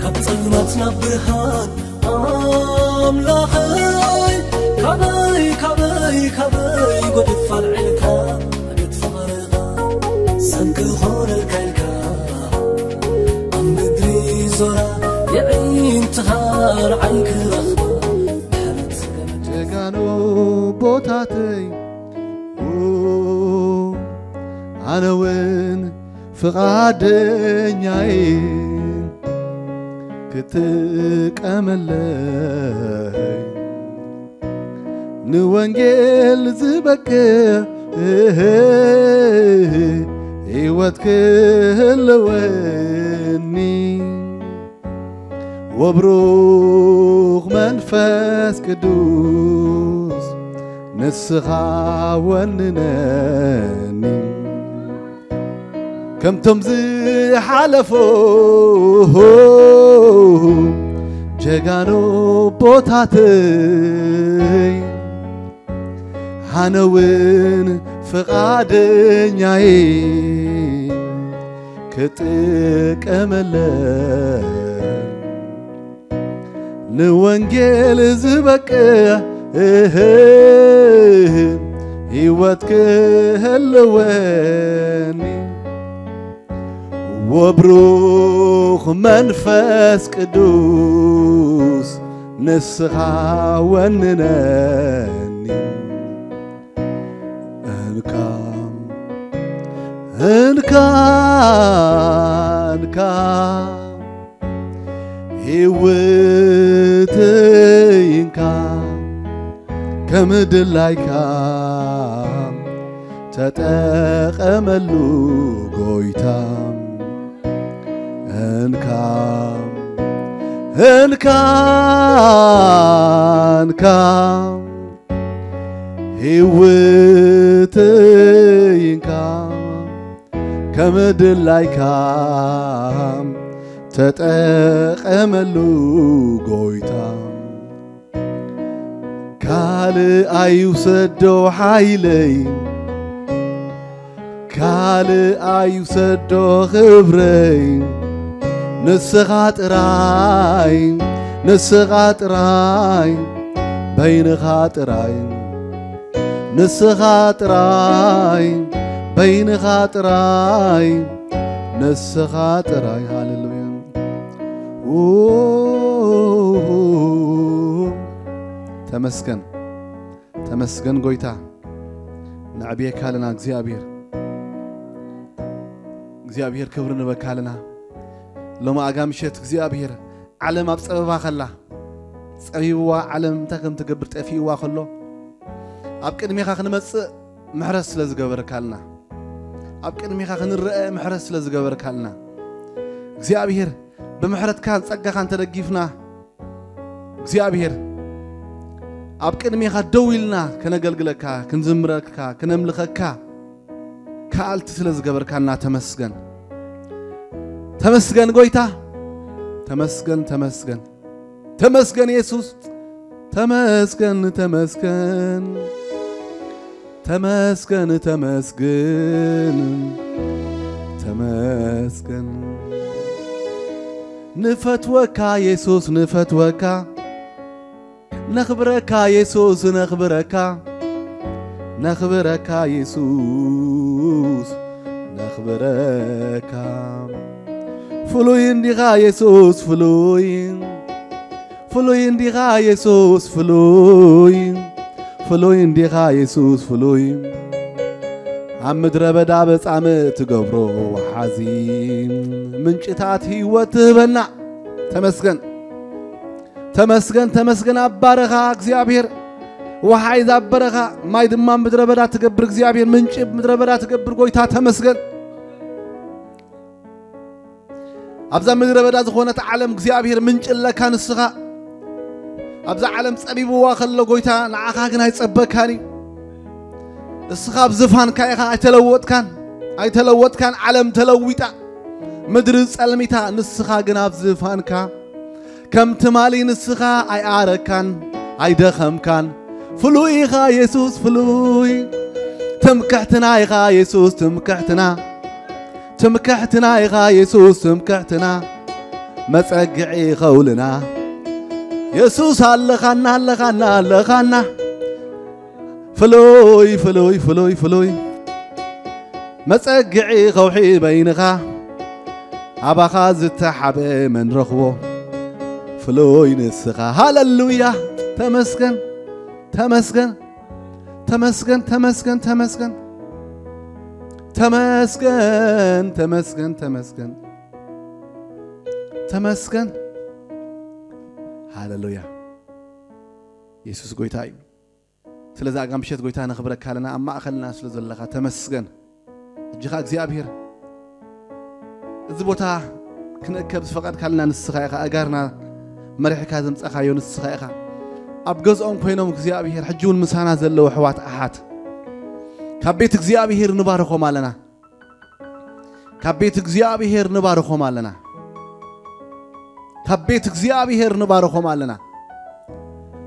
ካብ ጸልማት ናብ ብርሃን ኣምላኸይ፣ ካበይ፣ ካበይ፣ ካበይ ጎድፍ ኣልዒልካ፣ ኣቤት ፍቕርኻ። ሰንኪ ኾነልካ ኢልካ፣ ኣብ ምድሪ ዞራ፣ የዒንትኻ ርዓይ ክረኽባ፣ ምሕረት ገመድ። ጀጋኑ ኣቦታተይ፣ ኣነ እውን ፍቓደኛይ ክጥቀመለይ፣ ንወንጌል ዝበቅዕ ህይወት ክህልወኒ፣ ወብሩኽ መንፈስ ቅዱስ ንስኻ ወንነኒ። ከምቶም ዝሓለፉ ጀጋኑ ኣቦታተይ፣ ኣነ እውን ፍቓደኛይ ክጥቀመለይ፣ ንወንጌል ዝበቅዕ ህይወት ክህልወኒ፣ ወብሩኽ መንፈስ ቅዱስ ንስኻ ወንነኒ። እንካ፣ እንካ፣ እንካ፣ ህይወተይ እንካ፣ ከም ድላይካ ተጠቐመሉ ጎይታ። እንካ፣ እንካ፣ እንካ፣ ህይወተይ እንካ፣ ከም ድላይካ ተጠቐመሉ ጎይታ። ካልእ ኣይውሰዶ ሓይለይ፣ ካልእ ኣይውሰዶ ክብረይ፣ ንስኻ ጥራይ፣ ንስኻ ጥራይ፣ በይንኻ ጥራይ፣ ንስኻ ጥራይ፣ በይንኻ ጥራይ፣ ንስኻ ጥራይ። ሃሌሉያ። ኡ፣ ተመስገን፣ ተመስገን ጎይታ። ነዕብየካ ኣለና እግዚኣብሔር። እግዚኣብሔር ክብሪ ንበካ ኣለና። ሎማኣጋ ምሸት እግዚኣብሔር ዓለም ኣብ ጸበባ ከላ፣ ጸቢብዋ ዓለም እንታይ ከም ትገብር ጠፊእዋ ከሎ፣ ኣብ ቅድሜኻ ክንመጽእ ምሕረት ስለ ዝገበርካልና፣ ኣብ ቅድሜኻ ክንረአ ምሕረት ስለ ዝገበርካልና፣ እግዚኣብሔር ብምሕረትካን ጸጋኻን ተደጊፍና፣ እግዚኣብሔር ኣብ ቅድሜኻ ደው ኢልና ከነገልግለካ፣ ክንዝምረካ፣ ክነምልኸካ ከኣልቲ ስለ ዝገበርካና ተመስገን። ተመስገን ጎይታ፣ ተመስገን፣ ተመስገን። ተመስገን የሱስ፣ ተመስገን፣ ተመስገን። ተመስገን፣ ተመስገን፣ ተመስገን። ንፈትወካ የሱስ፣ ንፈትወካ። ነኽብረካ የሱስ፣ ነኽብረካ። ነኽብረካ የሱስ፣ ነኽብረካ። ፍሉይ እንዲኻ የሱስ፣ ፍሉይ። ፍሉይ እንዲኻ የሱስ፣ ፍሉይ። ፍሉይ እንዲኻ የሱስ፣ ፍሉይ። ኣብ ምድረ በዳ በጻምእ ትገብሮ ወሓዚ፣ ምንጭታት ህይወት ትህበና። ተመስገን፣ ተመስገን፣ ተመስገን። ኣብ ባረኻ እግዚኣብሔር ወሓይዝ ኣብ በረኻ፣ ማይ ድማ ምድረ በዳ ትገብር እግዚኣብሔር፣ ምንጪ ምድረ በዳ ትገብር ጎይታ ተመስገን። ኣብዛ ምድረ በዳ ዝኾነት ዓለም እግዚኣብሔር ምንጪ ኣለካ ንስኻ። ኣብዛ ዓለም ጸቢብዋ ከሎ ጎይታ ንዓኻ ግን ኣይጸበካን እዩ። እስኻ ኣብ ዝፋንካ ኢኻ፣ ኣይተለወጥካን፣ ኣይተለወጥካን። ዓለም ተለዊጣ፣ ምድሪ ጸልሚታ፣ ንስኻ ግን ኣብ ዝፋንካ ከም ትማሊ ንስኻ ኣይኣረካን፣ ኣይደኸምካን። ፍሉይ ኢኻ የሱስ ፍሉይ። ትምክሕትና ኢኻ የሱስ ትምክሕትና። ትምክሕትና ኢኻ የሱስ ትምክሕትና። መጸግዒ ኸውልና የሱስ ኣለኻና ኣለኻና ኣለኻና ፍሉይ ፍሉይ ፍሉይ ፍሉይ መጸግዒ ኸውሒ በይንኻ ኣባኻ ዝተሓበ መን ረኽቦ ፍሉይ ንስኻ ሃለሉያ ተመስገን ተመስገን ተመስገን ተመስገን ተመስገን ተመስገን ተመስገን ተመስገን ተመስገን ሃለሉያ የሱስ ጎይታ እዩ ስለዚ ኣጋ ምሸት ጎይታ ነኽብረካ ኣለና ኣብ ማእኸልና ስለ ዘለኻ ተመስገን እጅኻ እግዚኣብሔር እዚ ቦታ ክንእከብ ዝፈቐድካልና ንስኻ ኢኻ ኣጋርና መሪሕካ ዘምፀኻዮ ንስኻ ኢኻ ኣብ ገዝኦም ኮይኖም እግዚኣብሔር ሕጂ እውን ምሳና ዘለዉ ኣሕዋት ኣሓት ካብ ቤት እግዚኣብሔር ንባርኾም ኣለና ካብ ቤት እግዚኣብሔር ንባርኾም ኣለና ካብ ቤት እግዚኣብሔር ንባርኾም ኣለና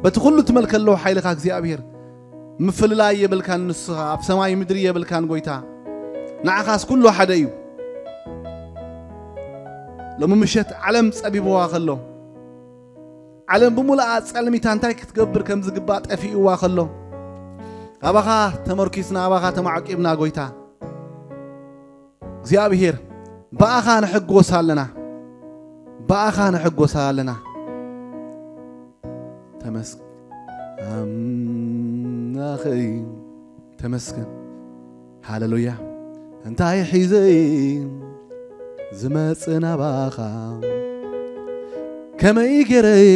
በቲ ኩሉ ትመልከ ኣለዉ ሓይልኻ እግዚኣብሔር ምፍልላይ የብልካን ንስኻ ኣብ ሰማይ ምድሪ የብልካን ጎይታ ንዓኻስ ኩሉ ሓደ እዩ ሎሚ ምሸት ዓለም ጸቢብዋ ከሎ ዓለም ብምሉኣ ጸልሚታ እንታይ ክትገብር ከም ዝግባእ ጠፊእዋ ከሎ ኣባኻ ተመርኪስና ኣባኻ ተማዕቂብና ጎይታ እግዚኣብሔር ብኣኻ ንሕጎስ ኣለና ብኣኻ ንሕጎስ ኣለና ተመስገን ኣምላኸይ ተመስገን ሃለሉያ እንታይ ሒዘይ ዝመጽእ ናባኻ ከመይ ገይረይ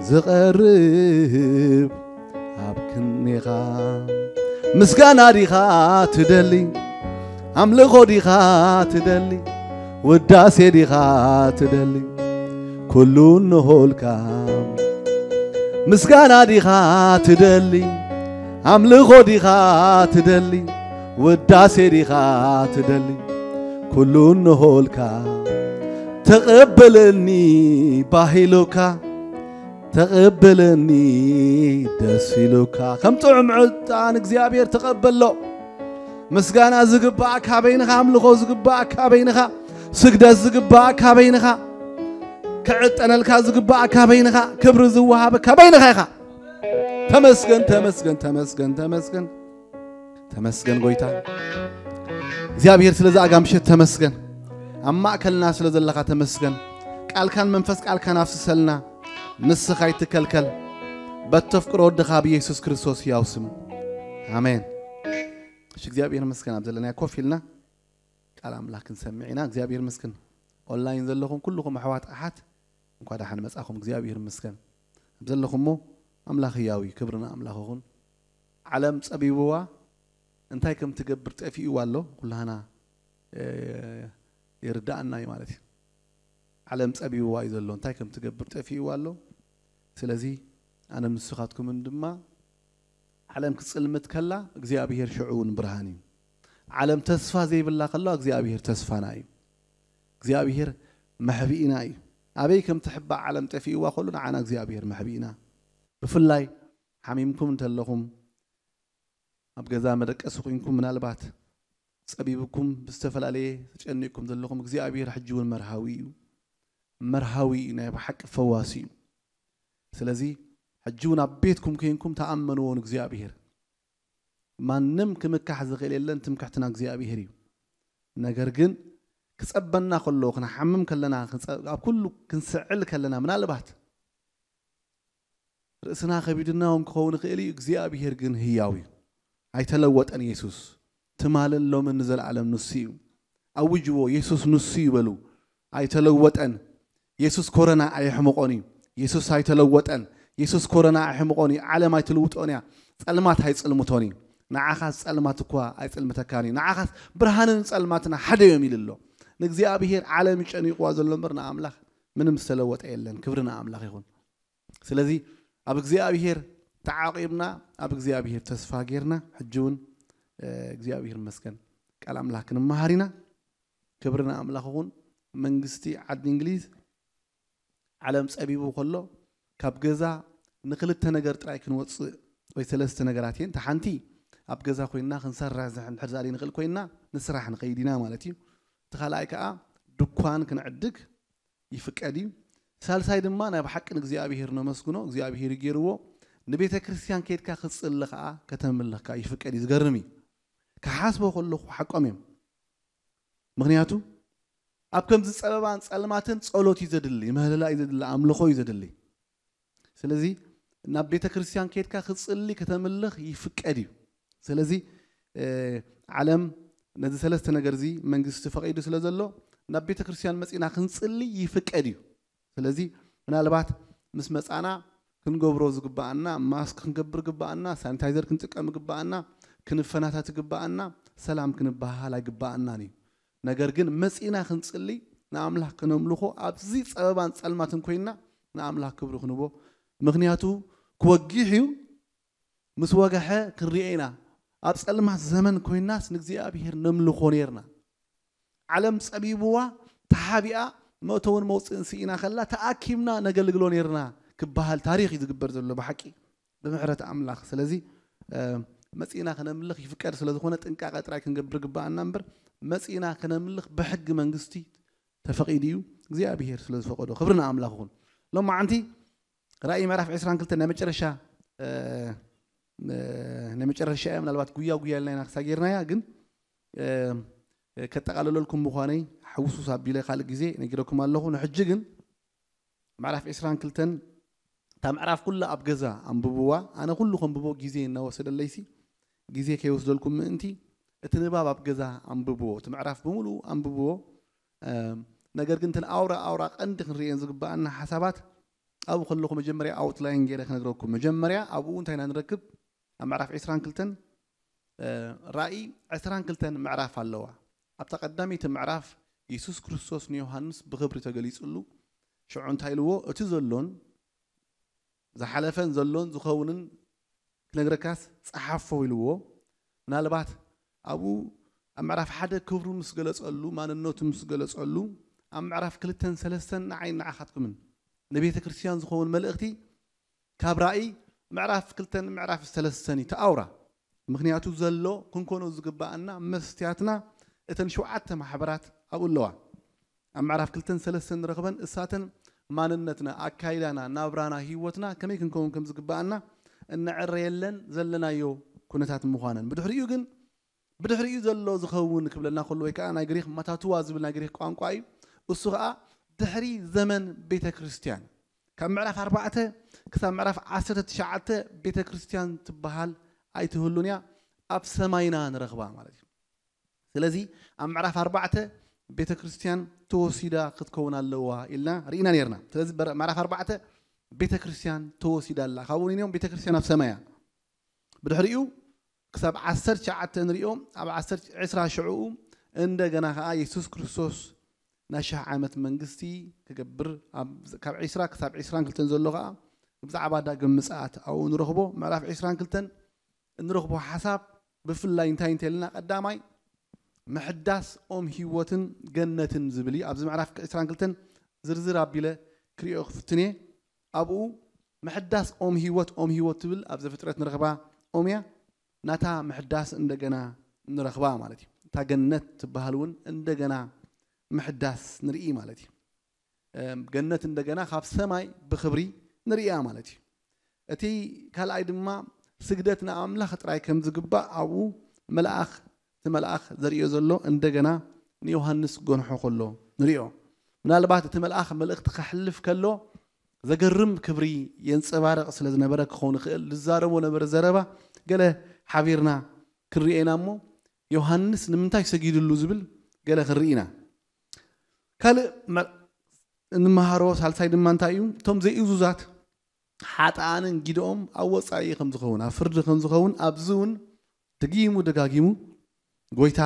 ዝቐርብ ኣብ ክንዲኻ ምስጋና ዲኻ ትደሊ ኣምልኾ ዲኻ ትደሊ ውዳሴ ዲኻ ትደሊ ኩሉ እንሆልካ ምስጋና ዲኻ ትደሊ ኣምልኾ ዲኻ ትደሊ ውዳሴ ዲኻ ትደሊ ኩሉ እንሆልካ ተቐበለኒ ባሂሉካ ተቐበለኒ ደስ ኢሉካ ከም ጥዑም ዕጣን እግዚኣብሔር ተቐበሎ ምስጋና ዝግባእ ካበይንኻ ኣምልኾ ዝግባእ ካበይንኻ ስግደት ዝግባእ ካበይንኻ ክዕጠነልካ ዝግባእ ካበይንኻ ክብሪ ዝወሃበ ካበይንኻ ኢኻ ተመስገን ተመስገን ተመስገን ተመስገን ተመስገን ጎይታ እግዚኣብሔር ስለዚ ኣጋ ምሸት ተመስገን ኣብ ማእከልና ስለ ዘለኻ ተመስገን ቃልካን መንፈስ ቃልካን ኣፍስሰልና ንስኻ ይትከልከል በተፍቅሮ ወድኻ ብየሱስ ክርስቶስ ያው ስም ኣሜን እሺ እግዚኣብሔር መስገን ኣብ ዘለና ኮፍ ኢልና ቃል ኣምላኽ ክንሰምዕ ኢና እግዚኣብሔር መስገን ኦንላይን ዘለኹም ኩልኹም ኣሕዋት ኣሓት እንኳ ደሓን መጻኹም እግዚኣብሔር መስገን ኣብ ዘለኹሞ ኣምላኽ ህያው እዩ ክብርና ኣምላኽ ይኹን ዓለም ጸቢብዋ እንታይ ከም ትገብር ጠፊእዋ ኣሎ ኩላህና ይርዳእና እዩ ማለት እዩ ዓለም ጸቢብዋ እዩ ዘሎ እንታይ ከም ትገብር ጠፊእዋ ኣሎ ስለዚ ኣነ ንስኻትኩምን ድማ ዓለም ክጽልምት ከላ እግዚኣብሔር ሽዑ እውን ብርሃን እዩ ዓለም ተስፋ ዘይብላ ከለዋ እግዚኣብሔር ተስፋና እዩ እግዚኣብሔር መሕብኢና እዩ ኣበይ ከም ትሕባእ ዓለም ጠፊእዋ ከሎ ንዓና እግዚኣብሔር መሕብኢና ብፍላይ ሓሚምኩም እንተለኹም ኣብ ገዛ መደቀሲ ኮይንኩም ምናልባት ጸቢብኩም ብዝተፈላለየ ተጨኒቅኩም ዘለኹም እግዚኣብሔር ሕጂ እውን መርሃዊ እዩ መርሃዊ እዩ ናይ ብሓቂ ፈዋሲ እዩ ስለዚ ሕጂ እውን ኣብ ቤትኩም ኮይንኩም ተኣመንዎ ንእግዚኣብሔር ማንም ክምካሕ ዝኽእል የለን ትምክሕትና እግዚኣብሔር እዩ ነገር ግን ክጸበና ከሎ ክንሓምም ከለና ኣብ ኩሉ ክንስዕል ከለና ምናልባት ርእስና ከቢድና እውን ክኸውን ይኽእል እዩ እግዚኣብሄር ግን ህያው እዩ ኣይተለወጠን የሱስ ትማልን ሎምን ንዘለዓለም ንሱ እዩ ኣውጅዎ የሱስ ንሱ እዩ በሉ ኣይተለወጠን የሱስ ኮረና ኣየሕምቖን እዩ የሱስ ኣይተለወጠን የሱስ ኮረና ኣየሕምቖን እዩ ዓለም ኣይትልውጦን እያ ጸልማት ኣይጽልምቶን እዩ ንዓኻስ ጸልማት እኳ ኣይጽልምተካን እዩ ንዓኻስ ብርሃንን ጸልማትን ሓደ እዮም ኢሉ ኣሎ ንእግዚኣብሄር ዓለም ይጨኒቕዋ ዘሎ እምበር ንኣምላኽ ምንም ዝተለወጠ የለን ክብሪ ንኣምላኽ ይኹን ስለዚ ኣብ እግዚኣብሄር ተዓቂብና ኣብ እግዚኣብሄር ተስፋ ጌርና ሕጂ እውን እግዚኣብሄር መስገን ቃል ኣምላኽ ክንመሃር ኢና ክብሪ ንኣምላኽ ይኹን መንግስቲ ዓዲ እንግሊዝ ዓለም ጸቢቡ ከሎ ካብ ገዛ ንክልተ ነገር ጥራይ ክንወፅእ ወይ ሰለስተ ነገራት እየን። እቲ ሓንቲ ኣብ ገዛ ኮይንና ክንሰርሕ እንድሕር ዛሊ ንኽእል ኮይንና ንስራሕ ንኸይድ ኢና ማለት እዩ። እቲ ካልኣይ ከዓ ድኳን ክንዕድግ ይፍቀድ እዩ። ሳልሳይ ድማ ናይ ብሓቂ ንእግዚኣብሔር ነመስግኖ፣ እግዚኣብሔር ይገይርዎ። ንቤተ ክርስቲያን ከይድካ ክትጽሊ ከዓ ከተምልኽካ ይፍቀድ እዩ። ዝገርም እዩ። ክሓስቦ ከለኹ ሓቆም እዮም። ምክንያቱ ኣብ ከምዚ ጸበባን ጸልማትን ጸሎት እዩ ዘድሊ፣ ምህለላ እዩ ዘድሊ፣ ኣምልኾ እዩ ዘድሊ። ስለዚ ናብ ቤተ ክርስቲያን ከይድካ ክትጽሊ ከተምልኽ ይፍቀድ እዩ። ስለዚ ዓለም ነዚ ሰለስተ ነገር እዚ መንግስቲ ፈቒዱ ስለ ዘሎ ናብ ቤተ ክርስቲያን መጺና ክንጽሊ ይፍቀድ እዩ። ስለዚ ምናልባት ምስ መጻና ክንገብሮ ዝግባኣና፣ ማስክ ክንገብር ግባኣና፣ ሳኒታይዘር ክንጥቀም ግባኣና፣ ክንፈናታት ግባኣና፣ ሰላም ክንበሃሃል ኣይግባኣናን እዩ። ነገር ግን መጺና ክንጽሊ ንኣምላኽ ክነምልኾ ኣብዚ ጸበባን ጸልማትን ኮይና ንኣምላኽ ክብሪ ክንቦ። ምክንያቱ ክወጊሕ እዩ። ምስ ወገሐ ክንሪኦ ኢና። ኣብ ጸልማት ዘመን ኮይናስ ንእግዚኣብሔር ነምልኾ ነርና። ዓለም ጸቢብዋ ተሓቢኣ መእተውን መውፅእን ስኢና ከላ ተኣኪብና ነገልግሎ ነርና ክበሃል ታሪኽ እዩ ዝግበር ዘሎ ብሓቂ ብምሕረት ኣምላኽ። ስለዚ መፂና ክነምልኽ ይፍቀድ ስለ ዝኾነ ጥንቃቐ ጥራይ ክንገብር ግባኣና እምበር መፂና ክነምልኽ ብሕጊ መንግስቲ ተፈቒዱ እዩ እግዚኣብሔር ስለ ዝፈቐዶ። ክብሪ ንኣምላኽ ይኹን። ሎማዓንቲ ራእይ ምዕራፍ ዕስራን ክልተን ናይ መጨረሻ ናይ መጨረሻ እያ። ምናልባት ጉያ ጉያ ኢልና ኢና ክሳጌርናያ ግን ከጠቓልለልኩም ምዃነይ ሕውሱስ ኣቢለ ካልእ ግዜ ነጊረኩም ኣለኹ። ንሕጂ ግን ምዕራፍ ዕስራን ክልተን እታ ምዕራፍ ኩላ ኣብ ገዛ ኣንብብዋ። ኣነ ኩሉ ከንብቦ ግዜ እናወሰደለይሲ ግዜ ከይወስደልኩም ምእንቲ እቲ ንባብ ኣብ ገዛ ኣንብብዎ። እቲ ምዕራፍ ብምሉኡ ኣንብብዎ። ነገር ግን እተን ኣውራ ኣውራ ቀንዲ ክንርእየን ዝግባኣና ሓሳባት ኣብኡ ከለኹ መጀመርያ ኣውትላይን ገይረ ክነግረኩም። መጀመርያ ኣብኡ እንታይ ኢና ንረክብ? ኣብ ምዕራፍ ዕስራን ክልተን ራእይ ዕስራን ክልተን ምዕራፍ ኣለዋ። ኣብታ ቀዳመይቲ ምዕራፍ የሱስ ክርስቶስ ንዮሃንስ ብኽብሪ ተገሊጹሉ። ሽዑ እንታይ ኢልዎ? እቲ ዘሎን ዝሓለፈን ዘሎን ዝኸውንን ክነግረካስ ጸሓፎ ኢልዎ። ምናልባት ኣብኡ ኣብ ምዕራፍ ሓደ ክብሩ ምስ ገለጸሉ፣ ማንነቱ ምስ ገለጸሉ፣ ኣብ ምዕራፍ ክልተን ሰለስተን ንዓይ ንዓኻትኩምን ንቤተ ክርስቲያን ዝኸውን መልእኽቲ ካብ ራእይ ምዕራፍ ክልተን ምዕራፍ ሰለስተን እዩ ተኣውራ። ምክንያቱ ዘሎ ክንኮኖ ዝግባኣና መስትያትና እተን ሸውዓተ ማሕበራት ኣብኡ ኣለዋ። ኣብ ምዕራፍ ክልተን ሰለስተን ንረኽበን እሳተን ማንነትና፣ ኣካይዳና፣ ናብራና፣ ህይወትና ከመይ ክንከውን ከም ዝግባኣና እንዕረየለን ዘለናዮ ኩነታት ምዃነን። ብድሕሪኡ ግን ብድሕሪኡ ዘሎ ዝኸውን ክብለና ከሎ ወይ ከዓ ናይ ግሪክ ማታቱዋ ዝብል ናይ ግሪክ ቋንቋ እዩ። እሱ ከዓ ድሕሪ ዘመን ቤተ ክርስቲያን ካብ ምዕራፍ ኣርባዕተ ክሳብ ምዕራፍ ዓሰርተ ትሽዓተ ቤተ ክርስቲያን ትበሃል ኣይትህሉን እያ፣ ኣብ ሰማይና ንረኽባ ማለት እዩ። ስለዚ ኣብ ምዕራፍ ኣርባዕተ ቤተ ክርስቲያን ተወሲዳ ክትከውን ኣለዋ ኢልና ርኢና ነርና። ስለዚ ምዕራፍ ኣርባዕተ ቤተ ክርስቲያን ተወሲዳ ኣላ። ካብኡ ንዮም ቤተ ክርስቲያን ኣብ ሰማያ። ብድሕሪኡ ክሳብ ዓሰርተ ትሽዓተ ንሪኦ። ኣብ ዓሰርተ ዕስራ ሽዕኡ እንደገና ከዓ የሱስ ክርስቶስ ናይ ሽሕ ዓመት መንግስቲ ክገብር ካብ ዕስራ ክሳብ ዕስራን ክልተን ዘሎ ከዓ ብዛዕባ ዳግም ምፅኣት ኣብኡ ንረኽቦ። ምዕራፍ ዕስራን ክልተን እንረኽቦ ሓሳብ ብፍላይ እንታይ እንተልና ቀዳማይ ምሕዳስ ኦም ህይወትን ገነትን ዝብል እዩ። ኣብዚ ምዕራፍ ዕስራን ክልተን ዝርዝር ኣቢለ ክሪኦ ክፍትን እየ። ኣብኡ ምሕዳስ ኦም ህይወት ኦም ህይወት ትብል ኣብ ዘፍጥረት ንረኽባ ኦም እያ። ናታ ምሕዳስ እንደገና ንረኽባ ማለት እዩ። እታ ገነት ትበሃል እውን እንደገና ምሕዳስ ንርኢ ማለት እዩ። ገነት እንደገና ካብ ሰማይ ብኽብሪ ንርእያ ማለት እዩ። እቲ ካልኣይ ድማ ስግደት ንኣምላኽ ጥራይ ከም ዝግባእ ኣብኡ መልኣኽ እቲ መልኣኽ ዘርእዮ ዘሎ እንደገና ንዮሃንስ ጎንሖ ከሎ ንሪኦ። ምናልባት እቲ መልኣኽ መልእኽቲ ከሕልፍ ከሎ ዘገርም ክብሪ የንጸባርቕ ስለ ዝነበረ ክኸውን ይኽእል። ዝዛረቦ ነበረ ዘረባ ገለ ሓቢርና ክንርእየና እሞ ዮሃንስ ንምንታይ ሰጊድሉ ዝብል ገለ ክንርኢ ኢና። ካልእ እንመሃሮ ሳልሳይ ድማ እንታይ እዩ? እቶም ዘይእዙዛት ሓጥኣንን ጊድኦም ኣብ ወፃኢ ከም ዝኸውን ኣብ ፍርዲ ከም ዝኸውን ኣብዚ እውን ድጊሙ ደጋጊሙ ጎይታ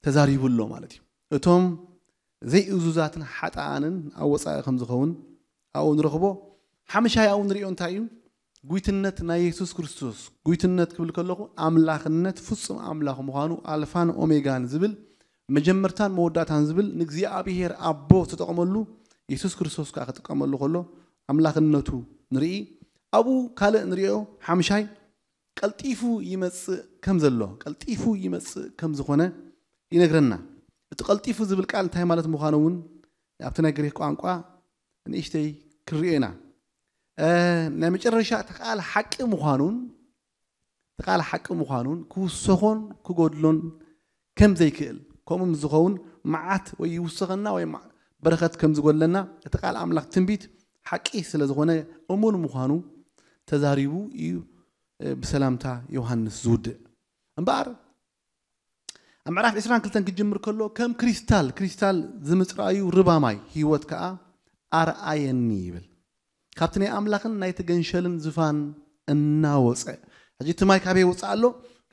ተዛሪቡ ኣሎ ማለት እዩ። እቶም ዘይእዙዛትን ሓጥኣንን ኣብ ወፃኢ ከም ዝኸውን ኣብኡ ንረኽቦ። ሓምሻይ ኣብኡ ንሪኦ እንታይ እዩ? ጉይትነት ናይ የሱስ ክርስቶስ ጉይትነት ክብል ከለኹ ኣምላኽነት ፍጹም ኣምላኽ ምዃኑ ኣልፋን ኦሜጋን ዝብል መጀመርታን መወዳእታን ዝብል ንእግዚኣብሔር ኣቦ ዝተጠቐመሉ የሱስ ክርስቶስ ከዓ ክጥቀመሉ ከሎ ኣምላኽነቱ ንርኢ። ኣብኡ ካልእ ንሪኦ ሓምሻይ ቀልጢፉ ይመጽእ ከም ዘሎ ቀልጢፉ ይመጽእ ከም ዝኾነ ይነግረና። እቲ ቀልጢፉ ዝብል ቃል እንታይ ማለት ምዃኑ እውን ኣብቲ ናይ ግሪክ ቋንቋ ንእሽተይ ክንሪኦ ኢና። እ፣ ናይ መጨረሻ እቲ ቃል ሓቂ ምዃኑን፣ እቲ ቃል ሓቂ ምዃኑን ክውሰኾን ክጎድሎን ከም ዘይክእል፣ ከምኡ ምስ ዝኸውን መዓት ወይ ይውሰኸና ወይ መዓ-፣ በረኸት ከም ዝጎድለና እቲ ቃል ኣምላኽ ትንቢት ሓቂ ስለ ዝኾነ እሙን ምዃኑ ተዛሪቡ እዩ፣ እ፣ ብሰላምታ ዮሃንስ ዝውድእ። እምበኣር ኣብ ምዕራፍ ዕስራን ክልተን ክጅምር ከሎ ከም ክሪስታል፣ ክሪስታል ዝምጽራዩ ርባ ማይ ህይወት ከኣ ኣርኣየኒ ይብል። ካብቲ ናይ ኣምላኽን ናይቲ ገንሸልን ዝፋን እናወጸ፣ ሕጂ እቲ ማይ ካበይ ይወጽእ ኣሎ?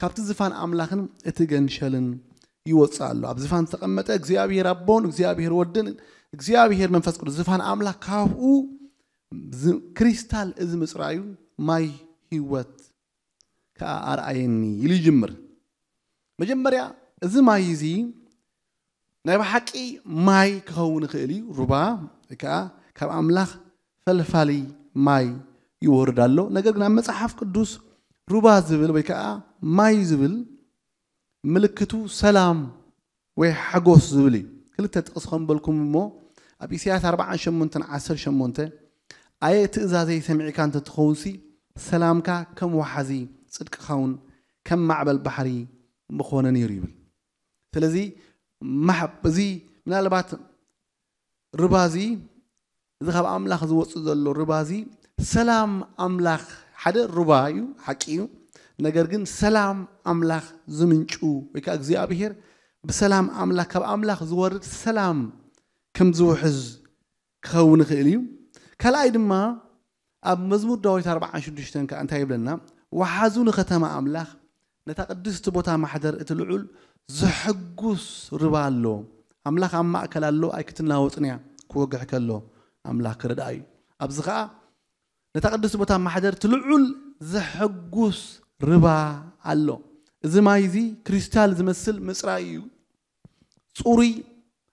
ካብቲ ዝፋን ኣምላኽን እቲ ገንሸልን ይወጽእ ኣሎ። ኣብ ዝፋን ዝተቐመጠ እግዚኣብሔር ኣቦን እግዚኣብሔር ወድን እግዚኣብሔር መንፈስ ቅዱስ፣ ዝፋን ኣምላኽ ካብኡ ዝ-፣ ክሪስታል እዚ ምጽራዩ ማይ ህይወት ከኣ ኣርኣየኒ ኢሉ ይጅምር። መጀመርያ እዚ ማይ እዚ ናይ ብሓቂ ማይ ክኸውን ይኽእል እዩ። ሩባ ወይ ከኣ ካብ ኣምላኽ ፈልፋሊ ማይ ይወርድ ኣሎ። ነገር ግን ኣብ መጽሓፍ ቅዱስ ሩባ ዝብል ወይ ከኣ ማይ ዝብል ምልክቱ ሰላም ወይ ሓጎስ ዝብል እዩ። ክልተ ጥቕስ ከም በልኩም እሞ ኣብ ኢሳያስ ኣርባዓን ሸሞንተን ዓሰርተ ሸሞንተ፣ ኣየ ትእዛዘይ ሰሚዕካ እንተትኸውንሲ ሰላምካ ከም ወሓዚ ጽድቅኻ እውን ከም ማዕበል ባሕሪ ምኾነ ነይሩ ይብል። ስለዚ ማሕ-፣ እዚ ምናልባት ርባ እዚ፣ እዚ ካብ ኣምላኽ ዝወጽእ ዘሎ ርባ እዚ ሰላም ኣምላኽ፣ ሓደ ርባ እዩ፣ ሓቂ እዩ። ነገር ግን ሰላም ኣምላኽ ዝምንጩ ወይ ከኣ እግዚኣብሔር ብሰላም ኣምላኽ፣ ካብ ኣምላኽ ዝወርድ ሰላም ከም ዝውሕዝ ክኸውን ይኽእል እዩ። ካልኣይ ድማ ኣብ መዝሙር ዳዊት ኣርባዓን ሽዱሽተን ከኣ እንታይ ይብለና? ወሓዙ ንኸተማ ኣምላኽ፣ ነታ ቅድስቲ ቦታ ማሕደር እቲ ልዑል ዘሐጉስ ርባ ኣሎ። ኣምላኽ ኣብ ማእከል ኣሎ፣ ኣይክትናወጽን እያ። ክወግሕ ከሎ ኣምላኽ ክረድኣ እዩ። ኣብዚ ኸኣ ነታ ቅድስቲ ቦታ ማሕደር እቲ ልዑል ዘሐጉስ ርባ ኣሎ። እዚ ማይ እዚ ክሪስታል ዝመስል ምጽራይ እዩ። ጽሩይ፣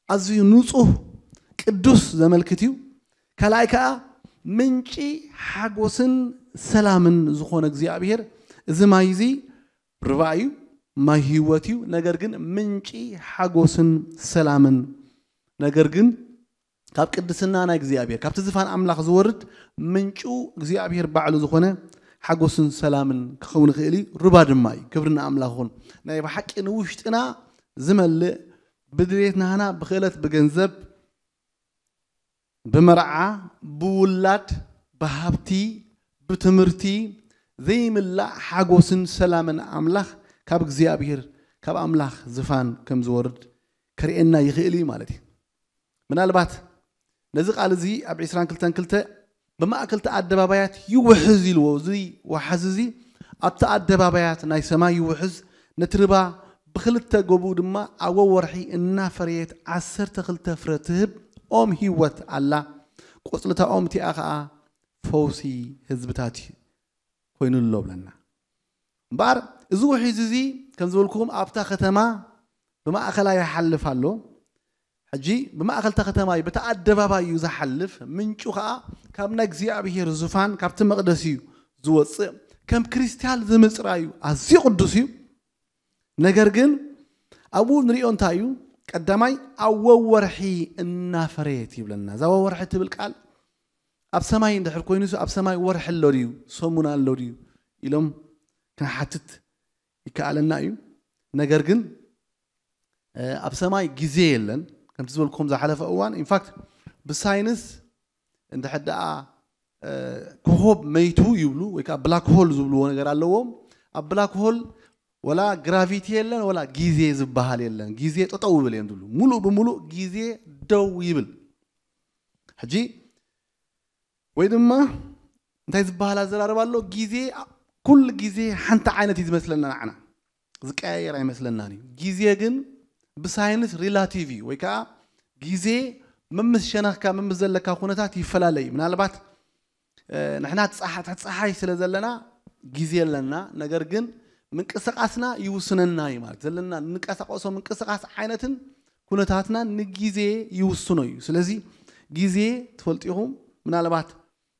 ኣዝዩ ንጹህ፣ ቅዱስ ዘመልክት እዩ። ካልኣይ ከኣ ምንጪ ሓጎስን ሰላምን ዝኾነ እግዚኣብሔር፣ እዚ ማይ እዚ ርባ እዩ፣ ማይ ህይወት እዩ። ነገር ግን ምንጪ ሓጎስን ሰላምን፣ ነገር ግን ካብ ቅድስና ናይ እግዚኣብሔር፣ ካብቲ ዝፋን ኣምላኽ ዝወርድ ምንጩ እግዚኣብሔር ባዕሉ ዝኾነ ሓጎስን ሰላምን ክኸውን ይኽእል እዩ። ርባ ድማ እዩ። ክብሪ ንኣምላኽ ይኹን። ናይ ብሓቂ ንውሽጥና ዝመልእ፣ ብድሌትናና ብክእለት፣ ብገንዘብ፣ ብመርዓ፣ ብውላድ፣ ብሃብቲ፣ ብትምህርቲ ዘይምላእ ሓጎስን ሰላምን ኣምላኽ ካብ እግዚኣብሔር፣ ካብ ኣምላኽ ዝፋን ከም ዝወርድ ከርእየና ይኽእል እዩ ማለት እዩ። ምናልባት ነዚ ቃል እዚ ኣብ ዕስራን ክልተን ክልተ ብማእከል እቲ ኣደባባያት ይውሕዝ ኢልዎ። እዚ ወሓዚ እዚ ኣብቲ ኣደባባያት ናይ ሰማይ ይውሕዝ፣ ነቲ ርባ ብኽልተ ጎብኡ ድማ ኣብ ወወርሒ እናፈረየት ዓሰርተ ክልተ ፍረ ትህብ ኦም ህይወት ኣላ። ቆጽሊ እታ ኦም እቲኣ ኸኣ ፈውሲ ህዝብታት እዩ። ኮይኑ ኣሎ ብለና። እምበኣር እዚ ውሒዝ እዚ ከም ዝበልኩኹም ኣብታ ከተማ ብማእከላ ይሓልፍ ኣሎ። ሕጂ ብማእከል እታ ከተማ እዩ፣ በቲ ኣደባባይ እዩ ዝሓልፍ። ምንጩ ኸኣ ካብ ናይ እግዚኣብሔር ዙፋን ካብቲ መቕደስ እዩ ዝወጽእ። ከም ክሪስታል ዝምጽራ እዩ፣ ኣዝዩ ቅዱስ እዩ። ነገር ግን ኣብኡ ንሪኦ እንታይ እዩ? ቀዳማይ ኣብ ወወርሒ እናፈረየት ይብለና። እዛ ወወርሒ ትብል ቃል ኣብ ሰማይ እንድሕር ኮይኑስ ኣብ ሰማይ ወርሒ ኣሎ ድዩ ሰሙን ኣሎ ድዩ ኢሎም ክንሓትት ይከኣለና እዩ። ነገር ግን እ፣ ኣብ ሰማይ ግዜ የለን። ከምቲ ዝበልኩም ዝሓለፈ እዋን ኢንፋክት ብሳይንስ እንድሕር ደኣ እ፣ ኮኾብ መይቱ ይብሉ ወይ ከዓ ብላክ ሆል ዝብልዎ ነገር ኣለዎም። ኣብ ብላክ ሆል ወላ ግራቪቲ የለን ወላ ግዜ ዝበሃል የለን። ግዜ ጠጠው ይብል እዮም ዝብሉ። ሙሉእ ብሙሉእ ግዜ ደው ይብል። ሕጂ ወይ ድማ እንታይ ዝበሃል ኣዘራርባ ኣሎ? ግዜ ኩሉ ግዜ ሓንቲ ዓይነት እዩ ዝመስለና ንዓና። ዝቀያየር ኣይመስለናን እዩ። ግዜ ግን ብሳይንስ ሪላቲቭ እዩ፣ ወይ ከዓ ግዜ መምስ ሸነኽካ መምስ ዘለካ ኩነታት ይፈላለ እዩ። ምናልባት እ፣ ንሕና ትፀሓ-፣ ትሕቲ ፀሓይ ስለ ዘለና ግዜ ኣለና፣ ነገር ግን ምንቅስቃስና ይውስነና እዩ ማለት ዘለና። እንንቀሳቀሶ ምንቅስቃስ ዓይነትን ኩነታትና ንግዜ ይውስኖ እዩ። ስለዚ ግዜ ትፈልጡ ኢኹም፣ ምናልባት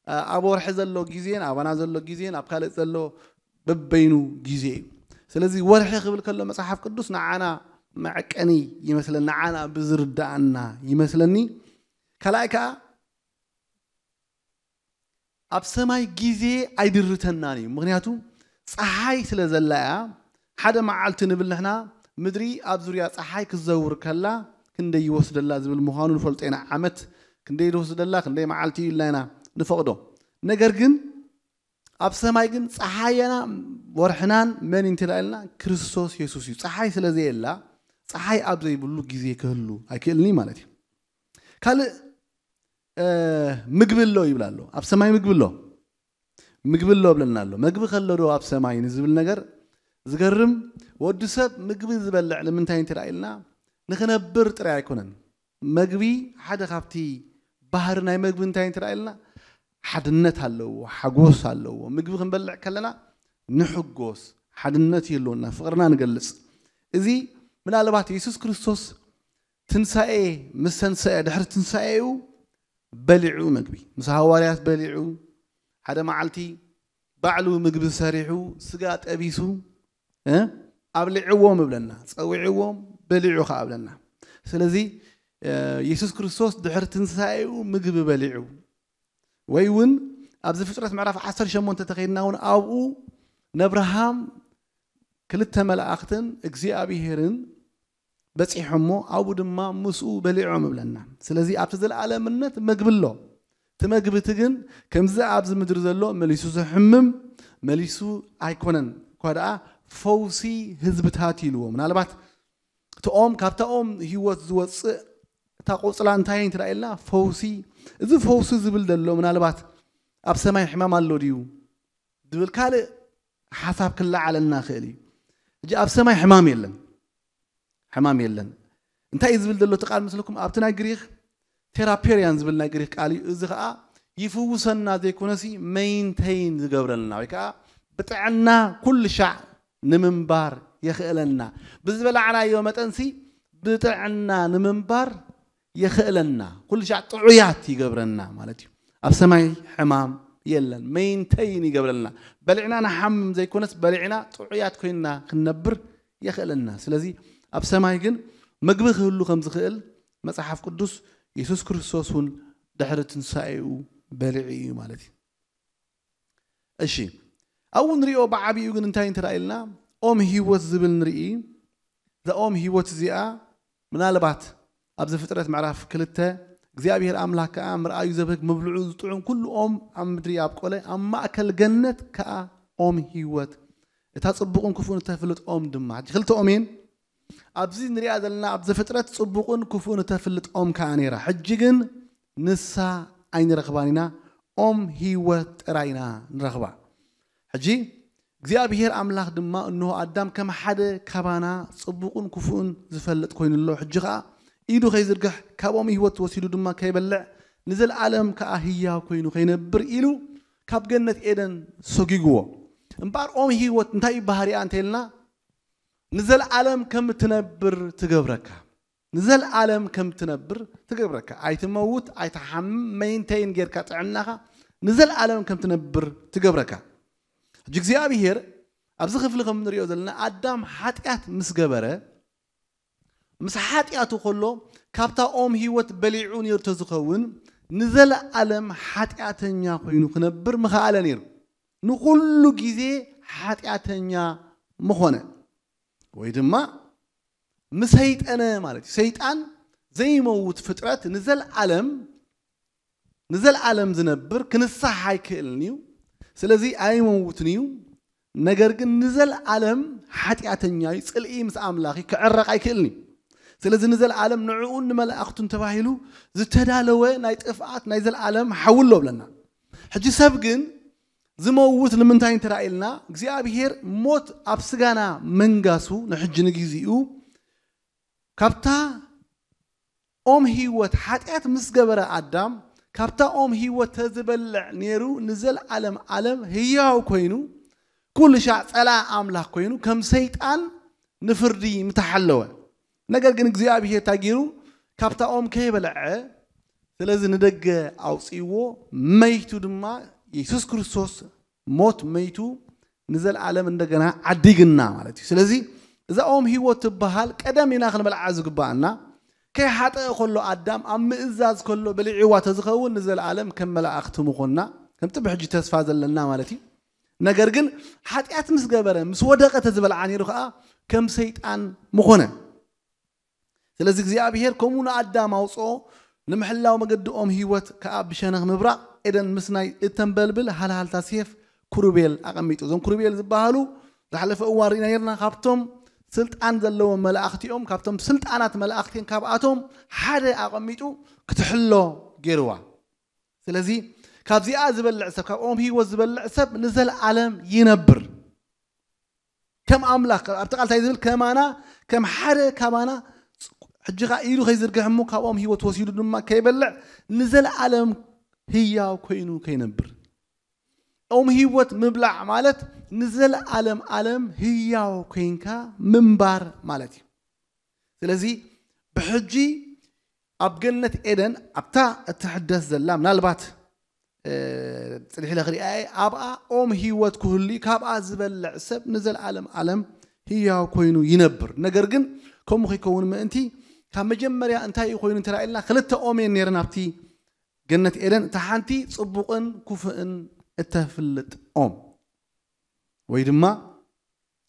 እ፣ ኣብ ወርሒ ዘሎ ግዜን ኣባና ዘሎ ግዜን ኣብ ካልእ ዘሎ በበይኑ ግዜ እዩ። ስለዚ ወርሒ ክብል ከሎ መጽሓፍ ቅዱስ ንዓና መዐቀኒ ይመስለኒ፣ ንዓና ብዝርዳኣና ይመስለኒ። ካልኣይ ከዓ ኣብ ሰማይ ግዜ ኣይድርተናን እዩ። ምክንያቱ ፀሓይ ስለ ዘላ እያ። ሓደ መዓልቲ ንብል ንሕና ምድሪ ኣብ ዙርያ ፀሓይ ክትዘውር ከላ ክንደይ ይወስደላ ዝብል ምዃኑ ንፈልጦ ኢና። ዓመት ክንደይ ይወስደላ፣ ክንደይ መዓልቲ እዩ ኢልና ኢና ንፈቕዶ። ነገር ግን ኣብ ሰማይ ግን ፀሓይና ወርሕናን መን እንተ ኢልና ክርስቶስ የሱስ እዩ። ፀሓይ ስለ ዘየላ ፀሓይ ኣብ ዘይብሉ ግዜ ክህሉ ኣይክእልኒ ማለት እዩ። ካልእ ምግቢ ኣሎ ይብል ኣሎ። ኣብ ሰማይ ምግቢ ኣሎ፣ ምግቢ ኣሎ ብለና ኣሎ። መግቢ ከሎ ዶ ኣብ ሰማይ ንዝብል ነገር ዝገርም። ወዲ ሰብ ምግቢ ዝበልዕ ንምንታይ እንተ ኢልና ንክነብር ጥራይ ኣይኮነን። መግቢ ሓደ ካብቲ ባህሪ ናይ መግቢ እንታይ እንተ ኢልና ሓድነት ኣለዎ፣ ሓጎስ ኣለዎ። ምግቢ ክንበልዕ ከለና ንሕጎስ፣ ሓድነት ይህልወና፣ ፍቕርና ንገልጽ። እዚ ምናልባት የሱስ ክርስቶስ ትንሳኤ ምስ ተንሰአ፣ ድሕሪ ትንሳኤኡ በሊዑ መግቢ ምስ ሃዋርያት በሊዑ፣ ሓደ መዓልቲ ባዕሉ ምግቢ ሰሪሑ ስጋ ጠቢሱ እ ኣብሊዕዎም እብለና፣ ጸዊዕዎም በሊዑ ከኣ እብለና። ስለዚ የሱስ ክርስቶስ ድሕሪ ትንሳኤኡ ምግቢ በሊዑ ወይ እውን ኣብዚ ፍጥረት ምዕራፍ ዓሰርተ ሸሞንተ ተኸይድና እውን ኣብኡ ነብርሃም ክልተ መላእኽትን እግዚኣብሄርን በጺሖሞ ኣብኡ ድማ ምስኡ በሊዖም እብለና። ስለዚ ኣብቲ ዘለኣለምነት መግቢ ኣሎ። እቲ መግቢ እቲ ግን ከምዚ ኣብዚ ምድሪ ዘሎ መሊሱ ዘሕምም መሊሱ ኣይኮነን። እኳ ደኣ ፈውሲ ህዝብታት ኢልዎ። ምናልባት እቲ ኦም ካብታ ኦም ህይወት ዝወፅእ እታ ቆፅላ እንታይ እንተ ኢልና ፈውሲ። እዚ ፈውሲ ዝብል ዘሎ ምናልባት ኣብ ሰማይ ሕማም ኣሎ ድዩ ዝብል ካልእ ሓሳብ ክለዓለና ይኽእል እዩ። ሕጂ ኣብ ሰማይ ሕማም የለን፣ ሕማም የለን። እንታይ እዩ ዝብል ዘሎ እቲ ቃል ምስልኩም ኣብቲ ናይ ግሪክ ቴራፔርያን ዝብል ናይ ግሪክ ቃል እዩ። እዚ ከዓ ይፍውሰና ዘይኮነሲ ሜይንቴይን ዝገብረልና ወይ ከዓ ብጥዕና ኩሉ ሻዕ ንምንባር የኽእለና። ብዝበላዕናዮ መጠንሲ ብጥዕና ንምንባር የኽእለና። ኩሉ ሻዕ ጥዑያት ይገብረና ማለት እዩ። ኣብ ሰማይ ሕማም የለን፣ ሜይንቴይን ይገብረልና። በሊዕና ንሓምም ዘይኮነስ በሊዕና ጥዑያት ኮይንና ክንነብር የኽእለና። ስለዚ ኣብ ሰማይ ግን ምግቢ ክህሉ ከም ዝኽእል መጽሓፍ ቅዱስ የሱስ ክርስቶስ እውን ድሕሪ ትንሳኤኡ በሊዑ እዩ ማለት እዩ። እሺ፣ ኣብኡ ንሪኦ ብዓቢኡ ግን እንታይ እንተ ኢልና ኦም ህይወት ዝብል ንርኢ። እዛ ኦም ህይወት እዚኣ ምናልባት ኣብዚ ፍጥረት ምዕራፍ ክልተ እግዚኣብሔር ኣምላክ ከዓ ምርኣዩ ዘብህግ ምብልዑ ዝጥዑም ኩሉ ኦም ኣብ ምድሪ ኣብቆለ ኣብ ማእከል ገነት ከዓ ኦም ህይወት እታ ጽቡቕን ክፉእን እተፍልጥ ኦም ድማ። ሕጂ ክልተ ኦም እየን ኣብዚ ንሪኣ ዘለና ኣብ ዘፍጥረት ጽቡቕን ክፉእን እተፍልጥ ኦም ከዓ ነይራ። ሕጂ ግን ንሳ ኣይንረኽባን ኢና፣ ኦም ህይወት ጥራይ ኢና ንረኽባ። ሕጂ እግዚኣብሔር ኣምላኽ ድማ እንሆ ኣዳም ከም ሓደ ካባና ጽቡቕን ክፉእን ዝፈልጥ ኮይኑ ኣሎ። ሕጂ ኸኣ ኢዱ ከይዝርግሕ ካብ ኦም ህይወት ወሲዱ ድማ ከይበልዕ ንዘለኣለም ከኣ ህያው ኮይኑ ከይነብር ኢሉ ካብ ገነት ኤደን ሰጒግዎ። እምበኣር ኦም ህይወት እንታይ እዩ ባህሪኣ እንተ ኢልና ንዘለኣለም ከም እትነብር ትገብረካ። ንዘለኣለም ከም እትነብር ትገብረካ። ኣይትመውት፣ ኣይትሓምም፣ ሜይንቴይን ጌርካ ጥዕናኻ ንዘለኣለም ከም ትነብር ትገብረካ። ሕጂ እግዚኣብሄር ኣብዚ ክፍሊ ከም ንሪኦ ዘለና ኣዳም ሓጢኣት ምስ ገበረ ምስ ሓጢኣቱ ከሎ ካብታ ኦም ህይወት በሊዑ ነይሩ ተዝኸውን ንዘለኣለም ሓጢኣተኛ ኮይኑ ክነብር ምኸኣለ ነይሩ። ንኹሉ ግዜ ሓጢኣተኛ ምኾነ ወይ ድማ ምሰይጠነ ማለት እዩ። ሰይጣን ዘይመውት ፍጥረት ንዘለኣለም ንዘለኣለም ዝነብር ክንሳሕ ኣይክእልን እዩ። ስለዚ ኣይመውትን እዩ። ነገር ግን ንዘለኣለም ሓጢኣተኛ እዩ። ጽልኢ ምስ ኣምላኽ እዩ። ክዕረቕ ኣይክእልን እዩ። ስለዚ ንዘለኣለም ንዕኡን ንመላእኽቱን ተባሂሉ ዝተዳለወ ናይ ጥፍኣት ናይ ዘለኣለም ሓዊ ኣሎ ብለና። ሕጂ ሰብ ግን ዝመውት ንምንታይ እንተ ኢልና እግዚኣብሄር ሞት ኣብ ስጋና መንጋሱ ንሕጂ ንግዚኡ ካብታ ኦም ህይወት ሓጢኣት ምስ ገበረ ኣዳም ካብታ ኦም ህይወት ተዝበልዕ ነይሩ ንዘለኣለም ኣለም ህያው ኮይኑ ኩሉ ሻዕ ጸላ ኣምላኽ ኮይኑ ከም ሰይጣን ንፍርዲ ምተሓለወ። ነገር ግን እግዚኣብሔር እንታይ ገይሩ ካብታ ኦም ከይበልዐ ስለዚ ንደገ ኣውፅእዎ። መይቱ ድማ የሱስ ክርስቶስ ሞት መይቱ ንዘለኣለም እንደገና ዓዲግና ማለት እዩ። ስለዚ እዛ ኦም ህይወት ትበሃል ቀደም ኢና ክንበልዓ ዝግባኣና ከይሓጠአ ከሎ ኣዳም ኣብ ምእዛዝ ከሎ በሊዕዋ ተዝኸውን ንዘለኣለም ከም መላእኽቲ ምኾንና ከምቲ ብሕጂ ተስፋ ዘለና ማለት እዩ። ነገር ግን ሓጢኣት ምስ ገበረ ምስ ወደቐ ተዝበልዓ ነይሩ ከዓ ከም ሰይጣን ምኾነ። ስለዚ እግዚኣብሔር ከምኡ ንኣዳም ኣውፅኦ ንምሕላው መገዲ ኦም ህይወት ከዓ ብሸነኽ ምብራቕ ኤደን ምስናይ እተንበልብል ሃልሃልታ ሴፍ ክሩቤል ኣቐሚጡ። እዞም ክሩቤል ዝበሃሉ ዝሓለፈ እዋን ርኢና ነርና። ካብቶም ስልጣን ዘለዎም መላእኽቲ እዮም። ካብቶም ስልጣናት መላእኽቲን ካብኣቶም ሓደ ኣቐሚጡ ክትሕሎ ገይርዋ። ስለዚ ካብዚኣ ዝበልዕ ሰብ ካብ ኦም ህይወት ዝበልዕ ሰብ ንዘለኣለም ይነብር። ከም ኣምላኽ ኣብቲ ቃል እንታይ ዝብል ከማና ከም ሓደ ካባና ሕጂ ኸዓ ኢዱ ከይዝርግሕ እሞ ካብኦም ህይወት ወሲዱ ድማ ከይበልዕ ንዘለኣለም ህያው ኮይኑ ከይነብር። ኦም ህይወት ምብላዕ ማለት ንዘለኣለም ኣለም ህያው ኮይንካ ምንባር ማለት እዩ። ስለዚ ብሕጂ ኣብ ገነት ኤደን ኣብታ እትሕደስ ዘላ ምናልባት ጽንሕ ኢለ ክሪኣ እየ ኣብኣ ኦም ህይወት ክህሉ እዩ። ካብኣ ዝበልዕ ሰብ ንዘለኣለም ኣለም ህያው ኮይኑ ይነብር። ነገር ግን ከምኡ ከይከውን ምእንቲ ካብ መጀመርያ እንታይ እዩ ኮይኑ እንተራኢልና ክልተ ኦም እየን ነይረን ኣብቲ ገነት ኤደን። እታ ሓንቲ ጽቡቕን ኩፍእን እተፍልጥ ኦም ወይ ድማ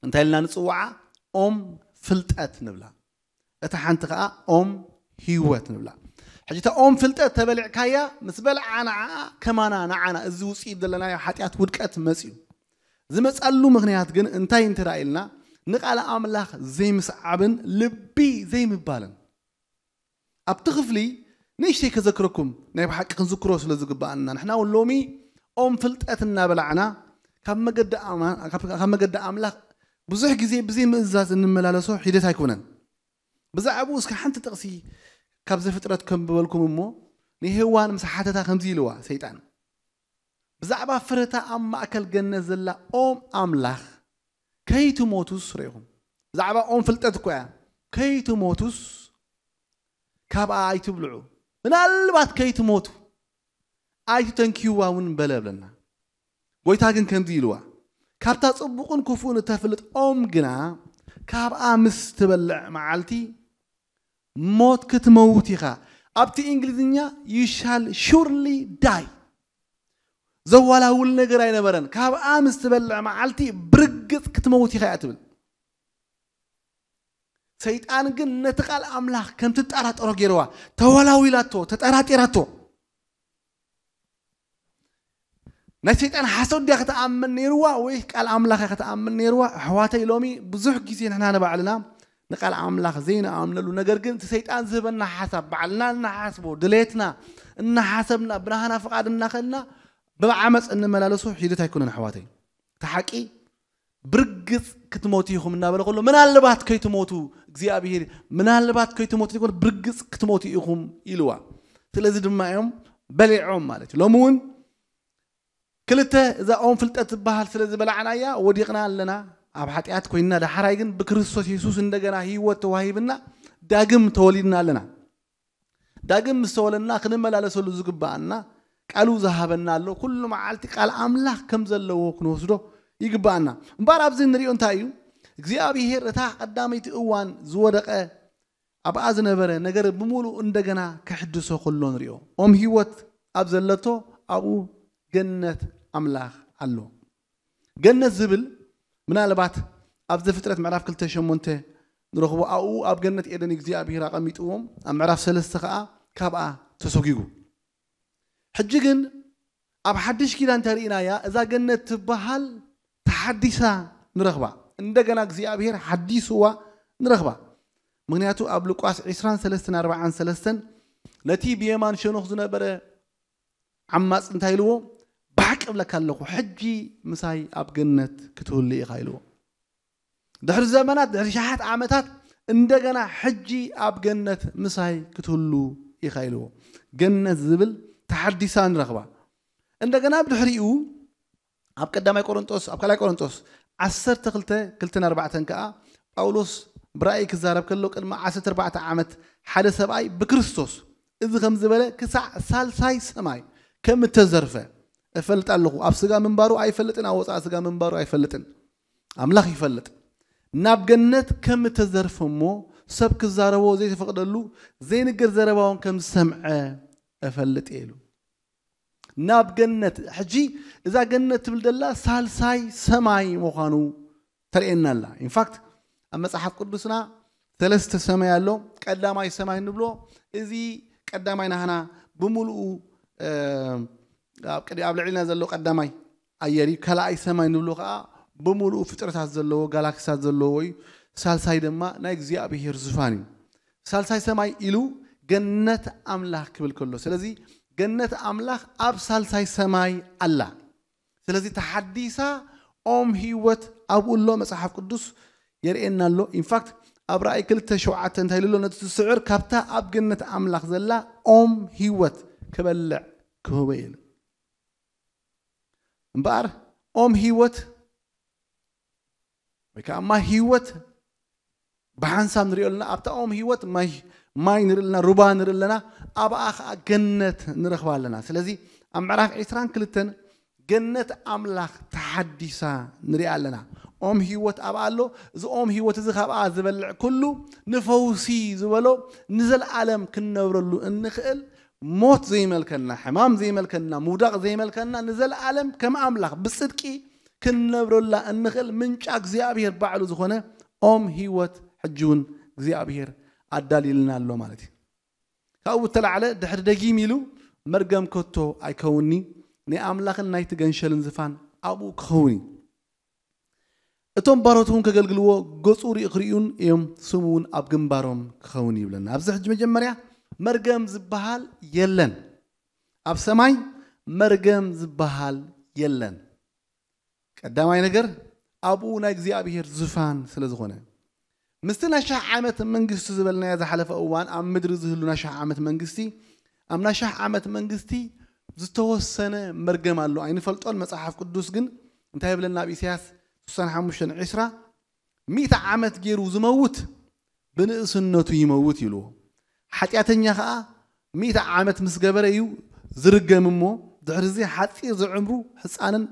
እንታይ ኢልና ንጽውዓ ኦም ፍልጠት ንብላ። እታ ሓንቲ ከዓ ኦም ህይወት ንብላ። ሕጂ እታ ኦም ፍልጠት ተበሊዕካያ ምስ በልዓ ንዓኣ ከማና ንዓና እዚ ውፅኢት ዘለናዮ ሓጢኣት ውድቀት መፅዩ። ዝመፀሉ ምክንያት ግን እንታይ እንተ ኢልና ንቃል ኣምላኽ ዘይምስዓብን ልቢ ዘይምባልን ኣብቲ ክፍሊ ንእሽተይ ከዘክረኩም ናይ ብሓቂ ክንዝክሮ ስለ ዝግባኣና ንሕና እውን ሎሚ ኦም ፍልጠት እናበላዕና ካብ መገዲ ኣምላኽ ብዙሕ ግዜ ብዘይ ምእዛዝ እንመላለሶ ሒደት ኣይኮነን። ብዛዕባኡ እስከ ሓንቲ ጥቕሲ ካብ ዘፍጥረት ከንብበልኩም እሞ ንሄዋን ምስ ሓተታ ከምዚ ኢልዋ ሰይጣን ብዛዕባ ፍረታ ኣብ ማእከል ገነት ዘላ ኦም ኣምላኽ ከይትሞቱስ ረኢኹም። ብዛዕባ ኦም ፍልጠት እኮ እያ። ከይትሞቱስ ካብኣ ኣይትብልዑ፣ ምናልባት ከይትሞቱ ኣይትተንክይዋ እውን በለ ብለና። ጎይታ ግን ከምዚ ኢልዋ፣ ካብታ ጽቡቕን ክፉእን እተፍልጥ ኦም ግና ካብኣ ምስ ትበልዕ መዓልቲ ሞት ክትመውት ኢኻ። ኣብቲ እንግሊዝኛ you shall surely die። ዘዋላውል ነገር ኣይነበረን። ካብኣ ምስ ትበልዕ መዓልቲ ብርግጽ ክትመውት ኢኻ እያ ትብል። ሰይጣን ግን ነቲ ቃል ኣምላኽ ከም ትጠራጠሮ ገይርዋ። ተዋላዊላቶ፣ ተጠራጢራቶ። ናይ ሰይጣን ሓሶት ድያ ክትኣምን ነይርዋ ወይ ቃል ኣምላኽ ክትኣምን ነይርዋ? ኣሕዋተይ ሎሚ ብዙሕ ግዜ ንሕና ንባዕልና ንቃል ኣምላኽ ዘይንኣምነሉ ነገር ግን እቲ ሰይጣን ዝህበና ሓሳብ ባዕልና እናሓስቦ ድሌትና እናሓሰብና ብናህና ፍቓድ እናኸድና ብዓመፅ እንመላለሶ ሒደት ኣይኮነን ኣሕዋተይ። እቲ ሓቂ ብርግፅ ክትሞቱ ኢኹም እናበለ ከሎ ምናልባት ከይትሞቱ እግዚኣብሄር ምናልባት ከይትሞቱ ዘይኮነ ብርግፅ ክትሞቱ ኢኹም ኢልዋ። ስለዚ ድማ እዮም በሊዖም ማለት እዩ። ሎሚ እውን ክልተ እዛ ኦም ፍልጠት ዝበሃል ስለ ዝበላዕናያ ወዲቕና ኣለና ኣብ ሓጢኣት ኮይንና፣ ዳሕራይ ግን ብክርስቶስ የሱስ እንደገና ህይወት ተዋሂብና ዳግም ተወሊድና ኣለና። ዳግም ምስ ተወለድና ክንመላለሰሉ ዝግባኣና ቃሉ ዝሃበና ኣሎ። ኩሉ መዓልቲ ቃል ኣምላኽ ከም ዘለዎ ክንወስዶ ይግባኣና። እምበኣር ኣብዚ እንሪኦ እንታይ እዩ? እግዚኣብሄር እታ ቀዳመይቲ እዋን ዝወደቐ ኣብኣ ዝነበረ ነገር ብምሉእ እንደገና ክሕድሶ ከሎ ንሪኦ። ኦም ህይወት ኣብ ዘለቶ ኣብኡ ገነት ኣምላኽ ኣሎ። ገነት ዝብል ምናልባት ኣብ ዘፍጥረት ምዕራፍ ክልተ ሸሞንተ ንረኽቦ። ኣብኡ ኣብ ገነት ኤደን እግዚኣብሔር ኣቐሚጥዎም፣ ኣብ ምዕራፍ ሰለስተ ኸዓ ካብኣ ተሰጒጉ። ሕጂ ግን ኣብ ሓድሽ ኪዳን ተርእናያ እዛ ገነት ትበሃል ተሓዲሳ ንረኽባ። እንደገና እግዚኣብሔር ሓዲስዋ ንረኽባ። ምኽንያቱ ኣብ ሉቃስ ዕስራን ሰለስተን ኣርባዓን ሰለስተን ነቲ ብየማን ሸኖኽ ዝነበረ ዓማፅ እንታይ ኢልዎ? ብሓቂ እብለካ ኣለኹ ሕጂ ምሳይ ኣብ ገነት ክትህሉ ኢኻ ኢልዎ። ድሕሪ ዘመናት ድሕሪ ሸሓት ዓመታት እንደገና ሕጂ ኣብ ገነት ምሳይ ክትህሉ ኢኻ ኢልዎ። ገነት ዝብል ተሓዲሳ ንረኽባ። እንደገና ብድሕሪኡ ኣብ ቀዳማይ ቆሮንጦስ ኣብ ካልኣይ ቆሮንጦስ ዓሰርተ ክልተ ክልተን ኣርባዕተን ከዓ ጳውሎስ ብራእይ ክዛረብ ከሎ ቅድሚ ዓሰርተ ኣርባዕተ ዓመት ሓደ ሰብኣይ ብክርስቶስ እዚ ከም ዝበለ ክሳዕ ሳልሳይ ሰማይ ከም እተዘርፈ እፈልጥ ኣለኹ። ኣብ ስጋ ምንባሩ ኣይፈልጥን፣ ኣብ ወፃኢ ስጋ ምንባሩ ኣይፈልጥን፣ ኣምላኽ ይፈልጥ። ናብ ገነት ከም እተዘርፈ እሞ ሰብ ክዛረቦ ዘይተፈቕደሉ ዘይንገር ዘረባ እውን ከም ዝሰምዐ እፈልጥ እየ ኢሉ። ናብ ገነት፣ ሕጂ እዛ ገነት ትብል ደላ ሳልሳይ ሰማይ ምዃኑ ተርእየና ኣላ። ኢንፋክት ኣብ መጽሓፍ ቅዱስና ሰለስተ ሰማይ ኣሎ። ቀዳማይ ሰማይ ንብሎ፣ እዚ ቀዳማይ ናህና ብምሉኡ ኣብ ልዕሊና ዘሎ ቀዳማይ ኣየር እዩ። ካልኣይ ሰማይ ንብሎ ከዓ ብምሉኡ ፍጥረታት ዘለዎ፣ ጋላክሲታት ዘለዎ እዩ። ሳልሳይ ድማ ናይ እግዚኣብሔር ዙፋን እዩ። ሳልሳይ ሰማይ ኢሉ ገነት ኣምላኽ ክብል ከሎ፣ ስለዚ ገነት ኣምላኽ ኣብ ሳልሳይ ሰማይ ኣላ። ስለዚ ተሓዲሳ ኦም ህይወት ኣብኡ ኣሎ። መጽሓፍ ቅዱስ የርእየና ኣሎ። ኢንፋክት ኣብ ራእይ ክልተ ሸውዓተ እንታይ ኢሉ ኣሎ? ነቲ ዝስዕር ካብታ ኣብ ገነት ኣምላኽ ዘላ ኦም ህይወት ክበልዕ ክህቦ ኢሉ። እምበኣር ኦም ህይወት ወይ ከዓ ማይ ህይወት ብሓንሳብ ንሪኦ ኣለና። ኣብታ ኦም ህይወት ማይ ማይ ንርኢ ኣለና፣ ሩባ ንርኢ ኣለና። ኣብኣ ከዓ ገነት ንረኽባ ኣለና። ስለዚ ኣብ ምዕራፍ ዕስራን ክልተን ገነት ኣምላኽ ተሓዲሳ ንሪኣ ኣለና። ኦም ህይወት ኣብኣ ኣሎ። እዚ ኦም ህይወት እዚ ካብኣ ዝበልዕ ኩሉ ንፈውሲ ዝበሎ ንዘለኣለም ክንነብረሉ እንኽእል ሞት ዘይመልከና፣ ሕማም ዘይመልከና፣ ምውዳቕ ዘይመልከና ንዘለኣለም ከም ኣምላኽ ብጽድቂ ክንነብረላ እንኽእል ምንጫ እግዚኣብሔር ባዕሉ ዝኾነ ኦም ህይወት ሕጂ እውን እግዚኣብሔር ኣዳልይልና ኣሎ ማለት እዩ። ካብኡ ብተላዕለ ድሕሪ ደጊም ኢሉ መርገም ከቶ ኣይከውንኒ፣ ናይ ኣምላኽን ናይቲ ገንሸልን ዝፋን ኣብኡ ክኸውን እዩ። እቶም ባሮት እውን ከገልግልዎ ገጹ ርኢ ክርእዩን እዮም፣ ስሙ እውን ኣብ ግንባሮም ክኸውን ይብለና። ኣብዚ ሕጂ መጀመርያ መርገም ዝበሃል የለን። ኣብ ሰማይ መርገም ዝበሃል የለን። ቀዳማይ ነገር ኣብኡ ናይ እግዚኣብሔር ዝፋን ስለ ዝኾነ ምስቲ ናይ ሻሕ ዓመት መንግስቲ ዝበልናዮ ዝሓለፈ እዋን ኣብ ምድሪ ዝህሉ ናይ ሻሕ ዓመት መንግስቲ ኣብ ናይ ሻሕ ዓመት መንግስቲ ዝተወሰነ መርገም ኣሎ ኣይንፈልጦን። መጽሓፍ ቅዱስ ግን እንታይ ይብለና? ኣብ ኢሳያስ ስሳን ሓሙሽተን ዕስራ ሚእቲ ዓመት ገይሩ ዝመውት ብንእስነቱ ይመውት ይብልዎ። ሓጢኣተኛ ኸዓ ሚእቲ ዓመት ምስ ገበረ እዩ ዝርገም እሞ ድሕሪ እዚ ሓፂር ዝዕምሩ ህፃንን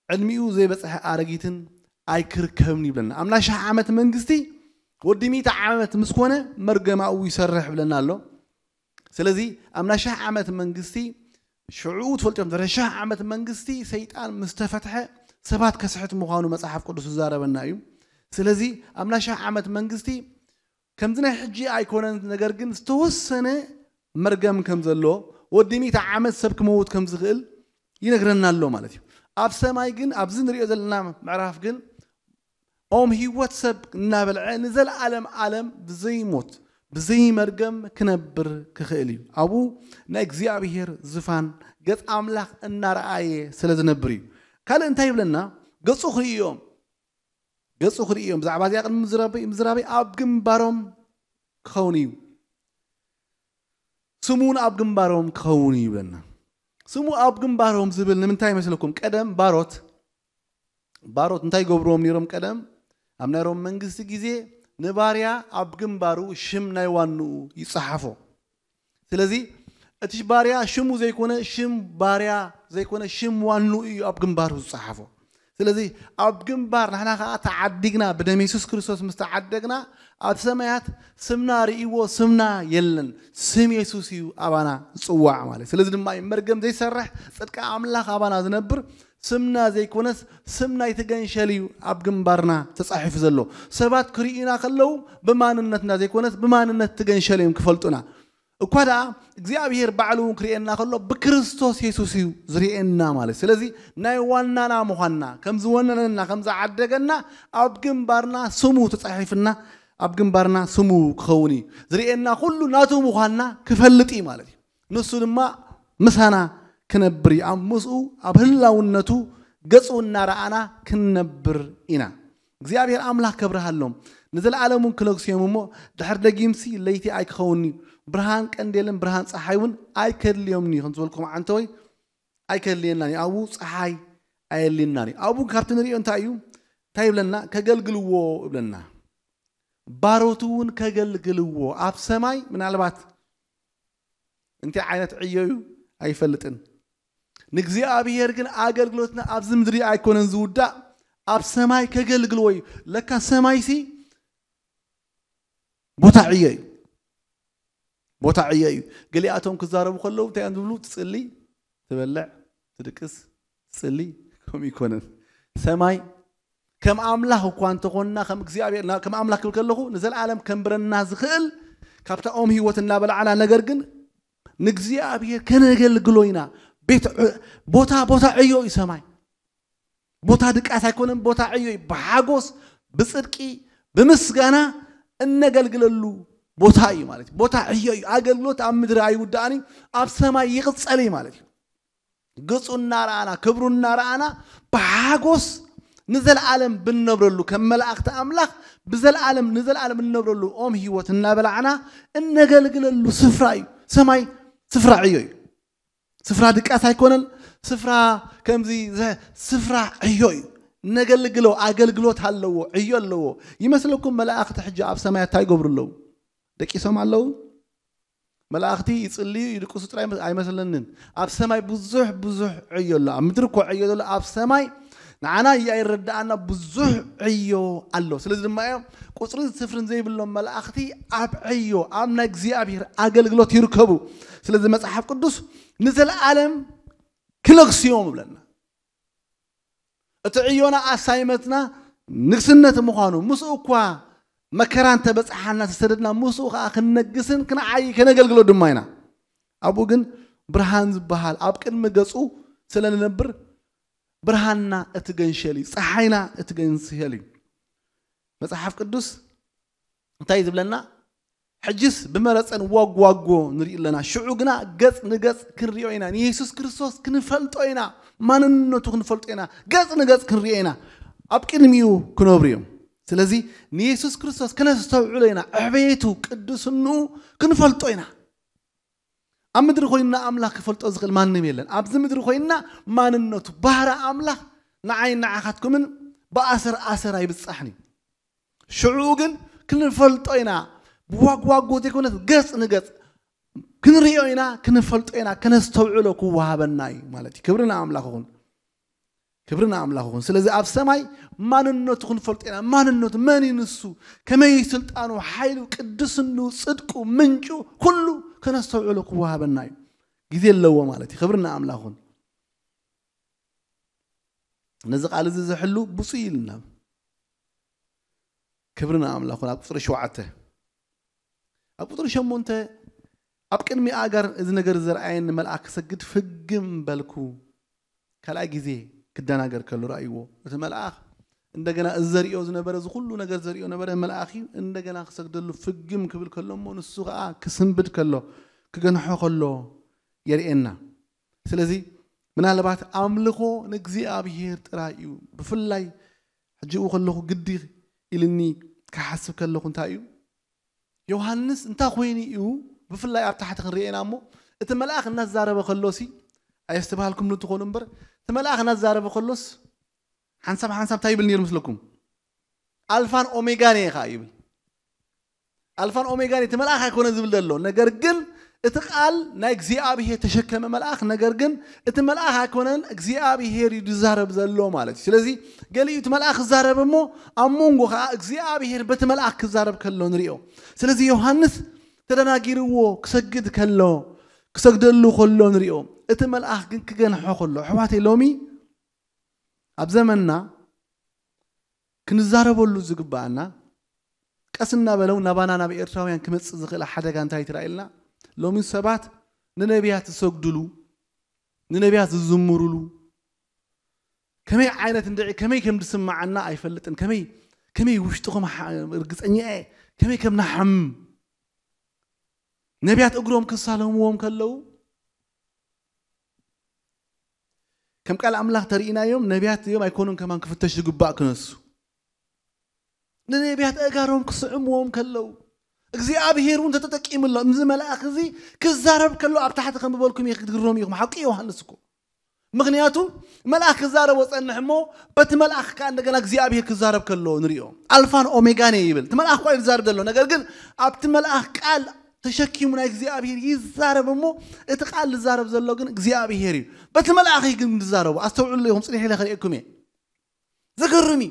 ዕድሚኡ ዘይበፅሐ ኣረጊትን ኣይክርከብን ይብለና። ኣብ ናይ ሻሕ ዓመት መንግስቲ ወዲ ሚእቲ ዓመት ምስ ኮነ መርገማኡ ይሰርሕ ይብለና ኣሎ። ስለዚ ኣብ ናይ ሻሕ ዓመት መንግስቲ ሽዑ ትፈልጥዮም ድሕሪ ሻሕ ዓመት መንግስቲ ሰይጣን ምስ ተፈትሐ ሰባት ከስሕት ምዃኑ መጽሓፍ ቅዱስ ዝዛረበና እዩ። ስለዚ ኣብ ናይ ሻሕ ዓመት መንግስቲ ከምዚ ናይ ሕጂ ኣይኮነን፣ ነገር ግን ዝተወሰነ መርገም ከም ዘሎ ወዲ ሚእቲ ዓመት ሰብ ክመውት ከም ዝኽእል ይነግረና ኣሎ ማለት እዩ። ኣብ ሰማይ ግን ኣብዚ ንሪኦ ዘለና ምዕራፍ ግን ኦም ህይወት ሰብ እናበልዐ ንዘለዓለም ዓለም ብዘይሞት ብዘይመርገም ክነብር ክኽእል እዩ። ኣብኡ ናይ እግዚኣብሔር ዝፋን ገጽ ኣምላኽ እናረኣየ ስለ ዝነብር እዩ። ካልእ እንታይ ይብለና? ገጹ ክርእዮም ገጹ ክርእዮም ብዛዕባ እዚኣ ቅድሚ ምዝራበይ ምዝራበይ ኣብ ግንባሮም ክኸውን እዩ። ስሙ እውን ኣብ ግንባሮም ክኸውን እዩ ይብለና። ስሙ ኣብ ግንባሮም ዝብል ንምንታይ ይመስለኩም? ቀደም ባሮት ባሮት እንታይ ይገብርዎም ነይሮም? ቀደም ኣብ ናይ ሮም መንግስቲ ግዜ ንባርያ ኣብ ግንባሩ ሽም ናይ ዋንኡ ይጸሓፎ። ስለዚ እቲ ባርያ ሽሙ ዘይኮነ ሽም ባርያ ዘይኮነ ሽም ዋንኡ እዩ ኣብ ግንባሩ ዝጸሓፎ። ስለዚ ኣብ ግንባር ንሕና ከዓ ተዓዲግና ብደም የሱስ ክርስቶስ ምስ ተዓደግና ኣብ ሰማያት ስምና ርእይዎ ስምና የለን። ስም የሱስ እዩ ኣባና ዝጽዋዕ ማለት። ስለዚ ድማ እዩ መርገም ዘይሰርሕ ጽድቂ ኣምላኽ ኣባና ዝነብር። ስምና ዘይኮነስ ስም ናይቲ ገንሸል እዩ ኣብ ግንባርና ተጻሒፉ ዘሎ። ሰባት ክርእዩና ከለዉ ብማንነትና ዘይኮነስ ብማንነት እቲ ገንሸል እዮም ክፈልጡና። እኳ ደኣ እግዚኣብሔር ባዕሉ እውን ክርእየና ከሎ ብክርስቶስ የሱስ እዩ ዝርእየና ማለት። ስለዚ ናይ ዋናና ምዃንና ከም ዝወነነና ከም ዝዓደገና ኣብ ግንባርና ስሙ ተጻሒፍና ኣብ ግንባርና ስሙ ክኸውን እዩ። ዝርእየና ኩሉ ናቱ ምዃንና ክፈልጥ እዩ ማለት እዩ። ንሱ ድማ ምሳና ክነብር እዩ። ኣብ ምስኡ ኣብ ህላውነቱ ገጹ እናረኣና ክንነብር ኢና። እግዚኣብሔር ኣምላኽ ከብርሃሎም ንዘለዓለም እውን ክነግስዮም እሞ ድሕር ደጊምሲ ለይቲ ኣይክኸውን እዩ። ብርሃን ቀንዴልን ብርሃን ፀሓይ እውን ኣይከድልዮምን እዩ ከም ዝበልኩም ዓንተወይ ኣይከድልየናን እዩ። ኣብኡ ፀሓይ ኣየልየናን እዩ። ኣብኡ ካብቲ ንሪኦ እንታይ እዩ እንታይ ይብለና? ከገልግልዎ ይብለና። ባሮቱ እውን ከገልግልዎ ኣብ ሰማይ ምናልባት እንታይ ዓይነት ዕዮ እዩ ኣይፈልጥን። ንእግዚኣብሔር ግን ኣገልግሎትና ኣብዚ ምድሪ ኣይኮነን ዝውዳእ፣ ኣብ ሰማይ ከገልግልዎ እዩ። ለካ ሰማይሲ ቦታ ዕዮ እዩ። ቦታ ዕዮ እዩ። ገሊኣቶም ክዛረቡ ከለዉ እንታይ እዮም ዝብሉ? ትጽሊ፣ ትበልዕ፣ ትድቅስ፣ ትጽሊ። ከምኡ ይኮነን። ሰማይ ከም ኣምላኽ እኳ እንተኾንና፣ ከም እግዚኣብሔር፣ ና- ከም ኣምላኽ ክብል ከለኹ ንዘለኣለም ከንብረና ዝኽእል ካብታ ኦም ህይወት እናበላዕና፣ ነገር ግን ንእግዚኣብሔር ከነገልግሎ ኢና። ቤት ዕ- ቦታ ቦታ ዕዮ እዩ ሰማይ። ቦታ ድቃስ ኣይኮነን፣ ቦታ ዕዮ እዩ። ብሓጎስ፣ ብጽድቂ፣ ብምስጋና እነገልግለሉ ቦታ እዩ ማለት እዩ። ቦታ ዕዮ እዩ። ኣገልግሎት ኣብ ምድሪ ኣይውዳእን እዩ፣ ኣብ ሰማይ ይቕጸል እዩ ማለት እዩ። ገጹ እናረኣና፣ ክብሩ እናረኣና፣ ብሓጎስ ንዘለኣለም ብንነብረሉ፣ ከም መላእኽቲ ኣምላኽ ብዘለኣለም ንዘለኣለም እንነብረሉ ኦም ህይወት እናበላዕና እነገልግለሉ ስፍራ እዩ። ሰማይ ስፍራ ዕዮ እዩ። ስፍራ ድቃስ ኣይኮነን። ስፍራ ከምዚ ዘ- ስፍራ ዕዮ እዩ። እነገልግሎ ኣገልግሎት ኣለዎ፣ ዕዮ ኣለዎ። ይመስለኩም መላእኽቲ ሕጂ ኣብ ሰማይ እንታይ ይገብሩ ኣለዉ? ደቂሶም ኣለዉ? መላእኽቲ ይጽልዩ፣ ይድቅሱ ጥራይ ኣይመ- ኣይመስለንን። ኣብ ሰማይ ብዙሕ ብዙሕ ዕዮ ኣሎ። ኣብ ምድሪ እኮ ዕዮ ዘሎ፣ ኣብ ሰማይ ንዓና እዩ ኣይረዳኣና፣ ብዙሕ ዕዮ ኣሎ። ስለዚ ድማ እዮም ቁጽርን ስፍርን ዘይብሎም መላእኽቲ ኣብ ዕዮ፣ ኣብ ናይ እግዚኣብሔር ኣገልግሎት ይርከቡ። ስለዚ መጽሓፍ ቅዱስ ንዘለኣለም ክነግስዮም ይብለና። እቲ ዕዮና ኣሳይመትና ንግስነት ምዃኑ፣ ምስኡ እኳ መከራ እንተበጽሓና፣ ተሰደድና፣ ምስኡ ከዓ ክንነግስን ክንዓይ ከነገልግሎ ድማ ኢና። ኣብኡ ግን ብርሃን ዝበሃል ኣብ ቅድሚ ገጹ ስለ ንነብር፣ ብርሃንና እቲ ገንሸል እዩ፣ ፀሓይና እቲ ገንሸል እዩ። መጽሓፍ ቅዱስ እንታይ እዩ ዝብለና? ሕጅስ ብመረፀን ዋጓጎ ንርኢ ኣለና፣ ሽዑ ግና ገጽ ንገጽ ክንሪኦ ኢና። ንየሱስ ክርስቶስ ክንፈልጦ ኢና፣ ማንነቱ ክንፈልጦ ኢና፣ ገጽ ንገጽ ክንሪኦ ኢና። ኣብ ቅድሚኡ ክነብሩ እዮም። ስለዚ ንየሱስ ክርስቶስ ከነስተውዕሎ ኢና፣ ዕቤቱ ቅድስንኡ ክንፈልጦ ኢና። ኣብ ምድሪ ኮይንና ኣምላኽ ክፈልጦ ዝኽእል ማንም የለን። ኣብዚ ምድሪ ኮይንና ማንነቱ፣ ባህሪ ኣምላኽ ንዓይን ንዓኻትኩምን ብኣሰር ኣሰር ኣይብጻሕን እዩ። ሽዑ ግን ክንፈልጦ ኢና፣ ብዋግዋጎ ዘይኮነት ገጽ ንገጽ ክንሪኦ ኢና፣ ክንፈልጦ ኢና፣ ከነስተውዕሎ ክወሃበና እዩ ማለት እዩ። ክብሪ ንኣምላኽ ይኹን። ክብሪ ንኣምላኽ ይኹን። ስለዚ ኣብ ሰማይ ማንነቱ ክንፈልጦ ኢና። ማንነቱ መን እዩ ንሱ? ከመይ እዩ ስልጣኑ፣ ሓይሉ፣ ቅድስንኡ፣ ጽድቁ፣ ምንጩ፣ ኩሉ ከነስተውዕሎ ክወሃበና እዩ። ግዜ ኣለዎ ማለት እዩ። ክብሪ ንኣምላኽ ይኹን። ነዚ ቃል እዚ ዝሕሉ ብፁዕ ኢልና። ክብሪ ንኣምላኽ ይኹን። ኣብ ቁጽሪ ሸውዓተ፣ ኣብ ቁጽሪ ሸሞንተ፣ ኣብ ቅድሚ ኣጋር እዚ ነገር ዘርኣየኒ መልኣክ ክሰግድ ፍግም በልኩ። ካልኣይ ግዜ ክደናገር ከሎ ረኣይዎ። እቲ መልኣኽ እንደገና እዚ ዘርእዮ ዝነበረ፣ እዚ ኩሉ ነገር ዘርእዮ ነበረ መልኣኽ እዩ። እንደገና ክሰግደሉ ፍግም ክብል ከሎ እሞ ንሱ ኸኣ ክስንብድ ከሎ፣ ክገንሖ ከሎ የርእየና። ስለዚ ምናልባት ኣምልኾ ንእግዚኣብሔር ጥራይ እዩ። ብፍላይ ሕጂ እው ከለኹ ግዲ ኢልኒ ክሓስብ ከለኹ እንታይ እዩ? ዮሃንስ እንታይ ኮይኑ እዩ ብፍላይ ኣብ ታሕቲ ክንሪኦ ኢና እሞ፣ እቲ መልኣኽ እናዛረበ ከሎሲ፣ ኣየስተባሃልኩምሉ ትኾኑ እምበር፣ እቲ መልኣኽ እናዛረበ ከሎስ ሓንሳብ ሓንሳብ እንታይ ይብል ነይሩ ምስለኩም? ኣልፋን ኦሜጋን እየ ኸዓ ይብል። ኣልፋን ኦሜጋን እቲ መልኣኽ ኣይኮነ ዝብል ዘሎ፣ ነገር ግን እቲ ቃል ናይ እግዚኣብሔር ተሸከመ መልኣኽ፣ ነገር ግን እቲ መልኣኽ ኣይኮነን እግዚኣብሔር እዩ ዝዛረብ ዘሎ ማለት እዩ። ስለዚ ገሊኡ እቲ መልኣኽ ክዛረብ እሞ ኣብ መንጎ ከዓ እግዚኣብሔር በቲ መልኣኽ ክዛረብ ከሎ ንሪኦ። ስለዚ ዮሃንስ ተደናጊርዎ ክሰግድ ከሎ፣ ክሰግደሉ ከሎ ንሪኦ። እቲ መልኣኽ ግን ክገንሖ ከሎ፣ ኣሕዋተይ ሎሚ ኣብ ዘመንና ክንዛረበሉ ዝግባኣና ቀስ እናበለው ናባና ናብ ኤርትራውያን ክመጽእ ዝኽእል ሓደጋ እንታይ ትረኣየልና? ሎሚ ሰባት ንነቢያት ዝሰግድሉ፣ ንነቢያት ዝዝምሩሉ፣ ከመይ ዓይነት እንድዒ ከመይ ከም ዝስማዓና ኣይፈልጥን። ከመይ ከመይ ውሽጥኹም ሓ- ርግጸኛ እየ ከመይ ከም ንሓምም። ነቢያት እግሮም ክሳለምዎም ከለዉ ከም ቃል ኣምላኽ ተርእናዮም ነቢያት እዮም ኣይኮኑን ከማን ክፍተሽ ዝግባእ ክነሱ። ንነቢያት ኣእጋሮም ክስዕምዎም ከለዉ እግዚኣብሔር እውን ተተጠቂሙ ኣሎ። እዚ መልኣኽ እዚ ክዛረብ ከሎ ኣብ ታሕቲ ከም ዝበልኩም እየ ክትግረሙ ኢኹም። ሓቂ ዮሃንስ እኮ ምክንያቱ መልኣኽ ክዛረቦ ጸንሕ እሞ በቲ መልኣኽ ከዓ እንደገና እግዚኣብሔር ክዛረብ ከሎ ንሪኦ። ኣልፋን ኦሜጋን እየ ይብል። እቲ መልኣኽ እኳ እዩ ዝዛረብ ዘሎ፣ ነገር ግን ኣብቲ መልኣኽ ቃል ተሸኪሙ ናይ እግዚኣብሔር ይዛረብ እሞ እቲ ቃል ዝዛረብ ዘሎ ግን እግዚኣብሔር እዩ። በቲ መልኣኽ እዩ ግን ዝዛረቡ። ኣስተውዕሉ ኢኹም፣ ጽኒሕ ኢለ ከርእየኩም እየ። ዘገርም እዩ።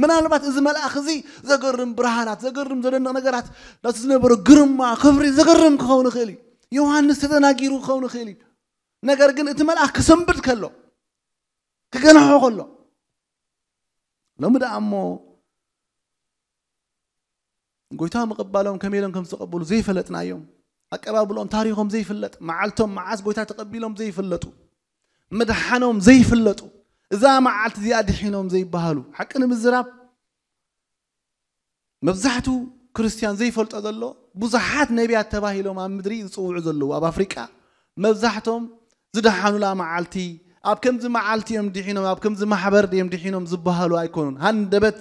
ምናልባት እዚ መልኣኽ እዚ ዘገርም ብርሃናት፣ ዘገርም ዘደንቕ ነገራት፣ ነቲ ዝነበሮ ግርማ፣ ክብሪ ዘገርም ክኸውን ይኽእል እዩ። ዮሃንስ ተደናጊሩ ክኸውን ይኽእል እዩ። ነገር ግን እቲ መልኣኽ ክሰንብድ ከሎ፣ ክገንሖ ከሎ፣ ሎሚ ደኣ እሞ ጎይታ ምቕባሎም ከመይ ኢሎም ከም ዝተቐበሉ ዘይፈለጥናዮም፣ ኣቀባብሎም ታሪኾም ዘይፍለጥ፣ መዓልቶም መዓስ ጎይታ ተቐቢሎም ዘይፍለጡ፣ ምድሓኖም ዘይፍለጡ፣ እዛ መዓልቲ እዚኣ ድሒኖም ዘይበሃሉ፣ ሓቂ ንምዝራብ መብዛሕቱ ክርስትያን ዘይፈልጦ ዘሎ፣ ብዙሓት ነቢያት ተባሂሎም ኣብ ምድሪ ዝጽውዑ ዘለዉ ኣብ ኣፍሪቃ፣ መብዛሕቶም ዝደሓኑላ መዓልቲ፣ ኣብ ከምዚ መዓልቲ እዮም ድሒኖም፣ ኣብ ከምዚ ማሕበር እዮም ድሒኖም ዝበሃሉ ኣይኮኑን። ሃንደበት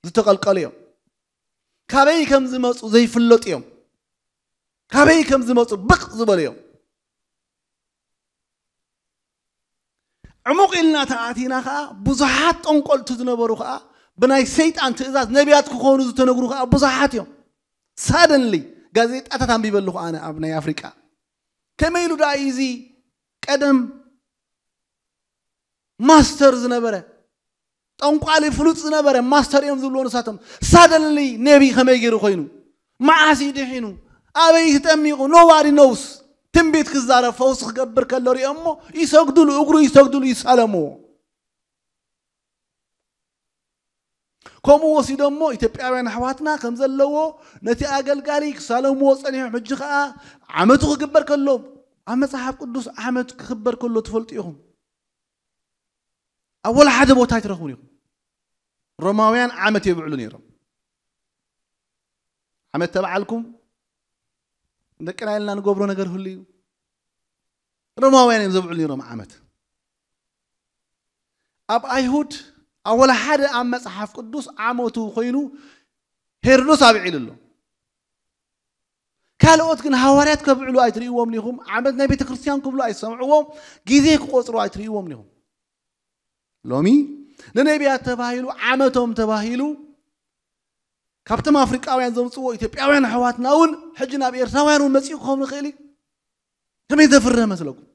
ዝተቐልቀሉ እዮም። ካበይ ከም ዝመጹ ዘይፍለጡ እዮም። ካበይ ከም ዝመጹ ብቕ ዝበሉ እዮም። ዕሙቕ ኢልና ተኣቲና ኸኣ፣ ብዙሓት ጠንቆልቲ ዝነበሩ ኸኣ ብናይ ሰይጣን ትእዛዝ ነቢያት ክኾኑ ዝተነግሩ ኸኣ ብዙሓት እዮም። ሳደንሊ ጋዜጣታት ኣንቢበ ኣለኹ ኣነ ኣብ ናይ ኣፍሪቃ። ከመይ ኢሉ ደኣ እዩ እዚ ቀደም ማስተር ዝነበረ፣ ጠንቋሊ ፍሉጥ ዝነበረ ማስተር እዮም ዝብልዎ ንሳቶም። ሳደንሊ ነቢ ከመይ ገይሩ ኮይኑ? መዓስ እዩ ድሒኑ? ኣበይ ተጠሚቑ? Nobody knows። ትንቢት ክዛረብ፣ ፈውሲ ክገብር ከሎ ሪኦሞ ይሰግዱሉ፣ እግሩ ይሰግዱሉ፣ ይሳለምዎ። ከምኡ ወሲዶሞ ኢትዮጵያውያን ኣሕዋትና ከም ዘለዎ ነቲ ኣገልጋሊ ክሳለምዎ ጸኒሖም። ሕጂ ኸኣ ዓመቱ ክግበር ከሎ፣ ኣብ መጽሓፍ ቅዱስ ዓመት ክኽበር ከሎ ትፈልጡ ኢኹም። ኣብ ወላ ሓደ ቦታ ኣይትረኽቡን ኢኹም። ሮማውያን ዓመት የብዕሉ ነይሮም። ዓመት ተባዓልኩም ደቅና ኢልና ንገብሮ ነገር ህሉ እዩ። ሮማውያን እዮም ዘብዕሉ ነይሮም ዓመት። ኣብ ኣይሁድ ኣብ ወላ ሓደ ኣብ መጽሓፍ ቅዱስ ዓመቱ ኮይኑ ሄሮዶስ ኣብዒሉ ኣሎ። ካልኦት ግን ሃዋርያት ከብዕሉ ኣይትርእይዎም ኢኹም። ዓመት ናይ ቤተ ክርስቲያን ክብሉ ኣይሰምዕዎም። ግዜ ክቆጽሩ ኣይትርእይዎም ኢኹም። ሎሚ ንነቢያት ተባሂሉ ዓመቶም ተባሂሉ ካብቶም ኣፍሪቃውያን ዘምጽዎ ኢትዮጵያውያን ኣሕዋትና እውን ሕጂ ናብ ኤርትራውያን እውን መጺኡ ክኸውን ይኽእል እዩ። ከመይ ዘፍርህ መስለኩም?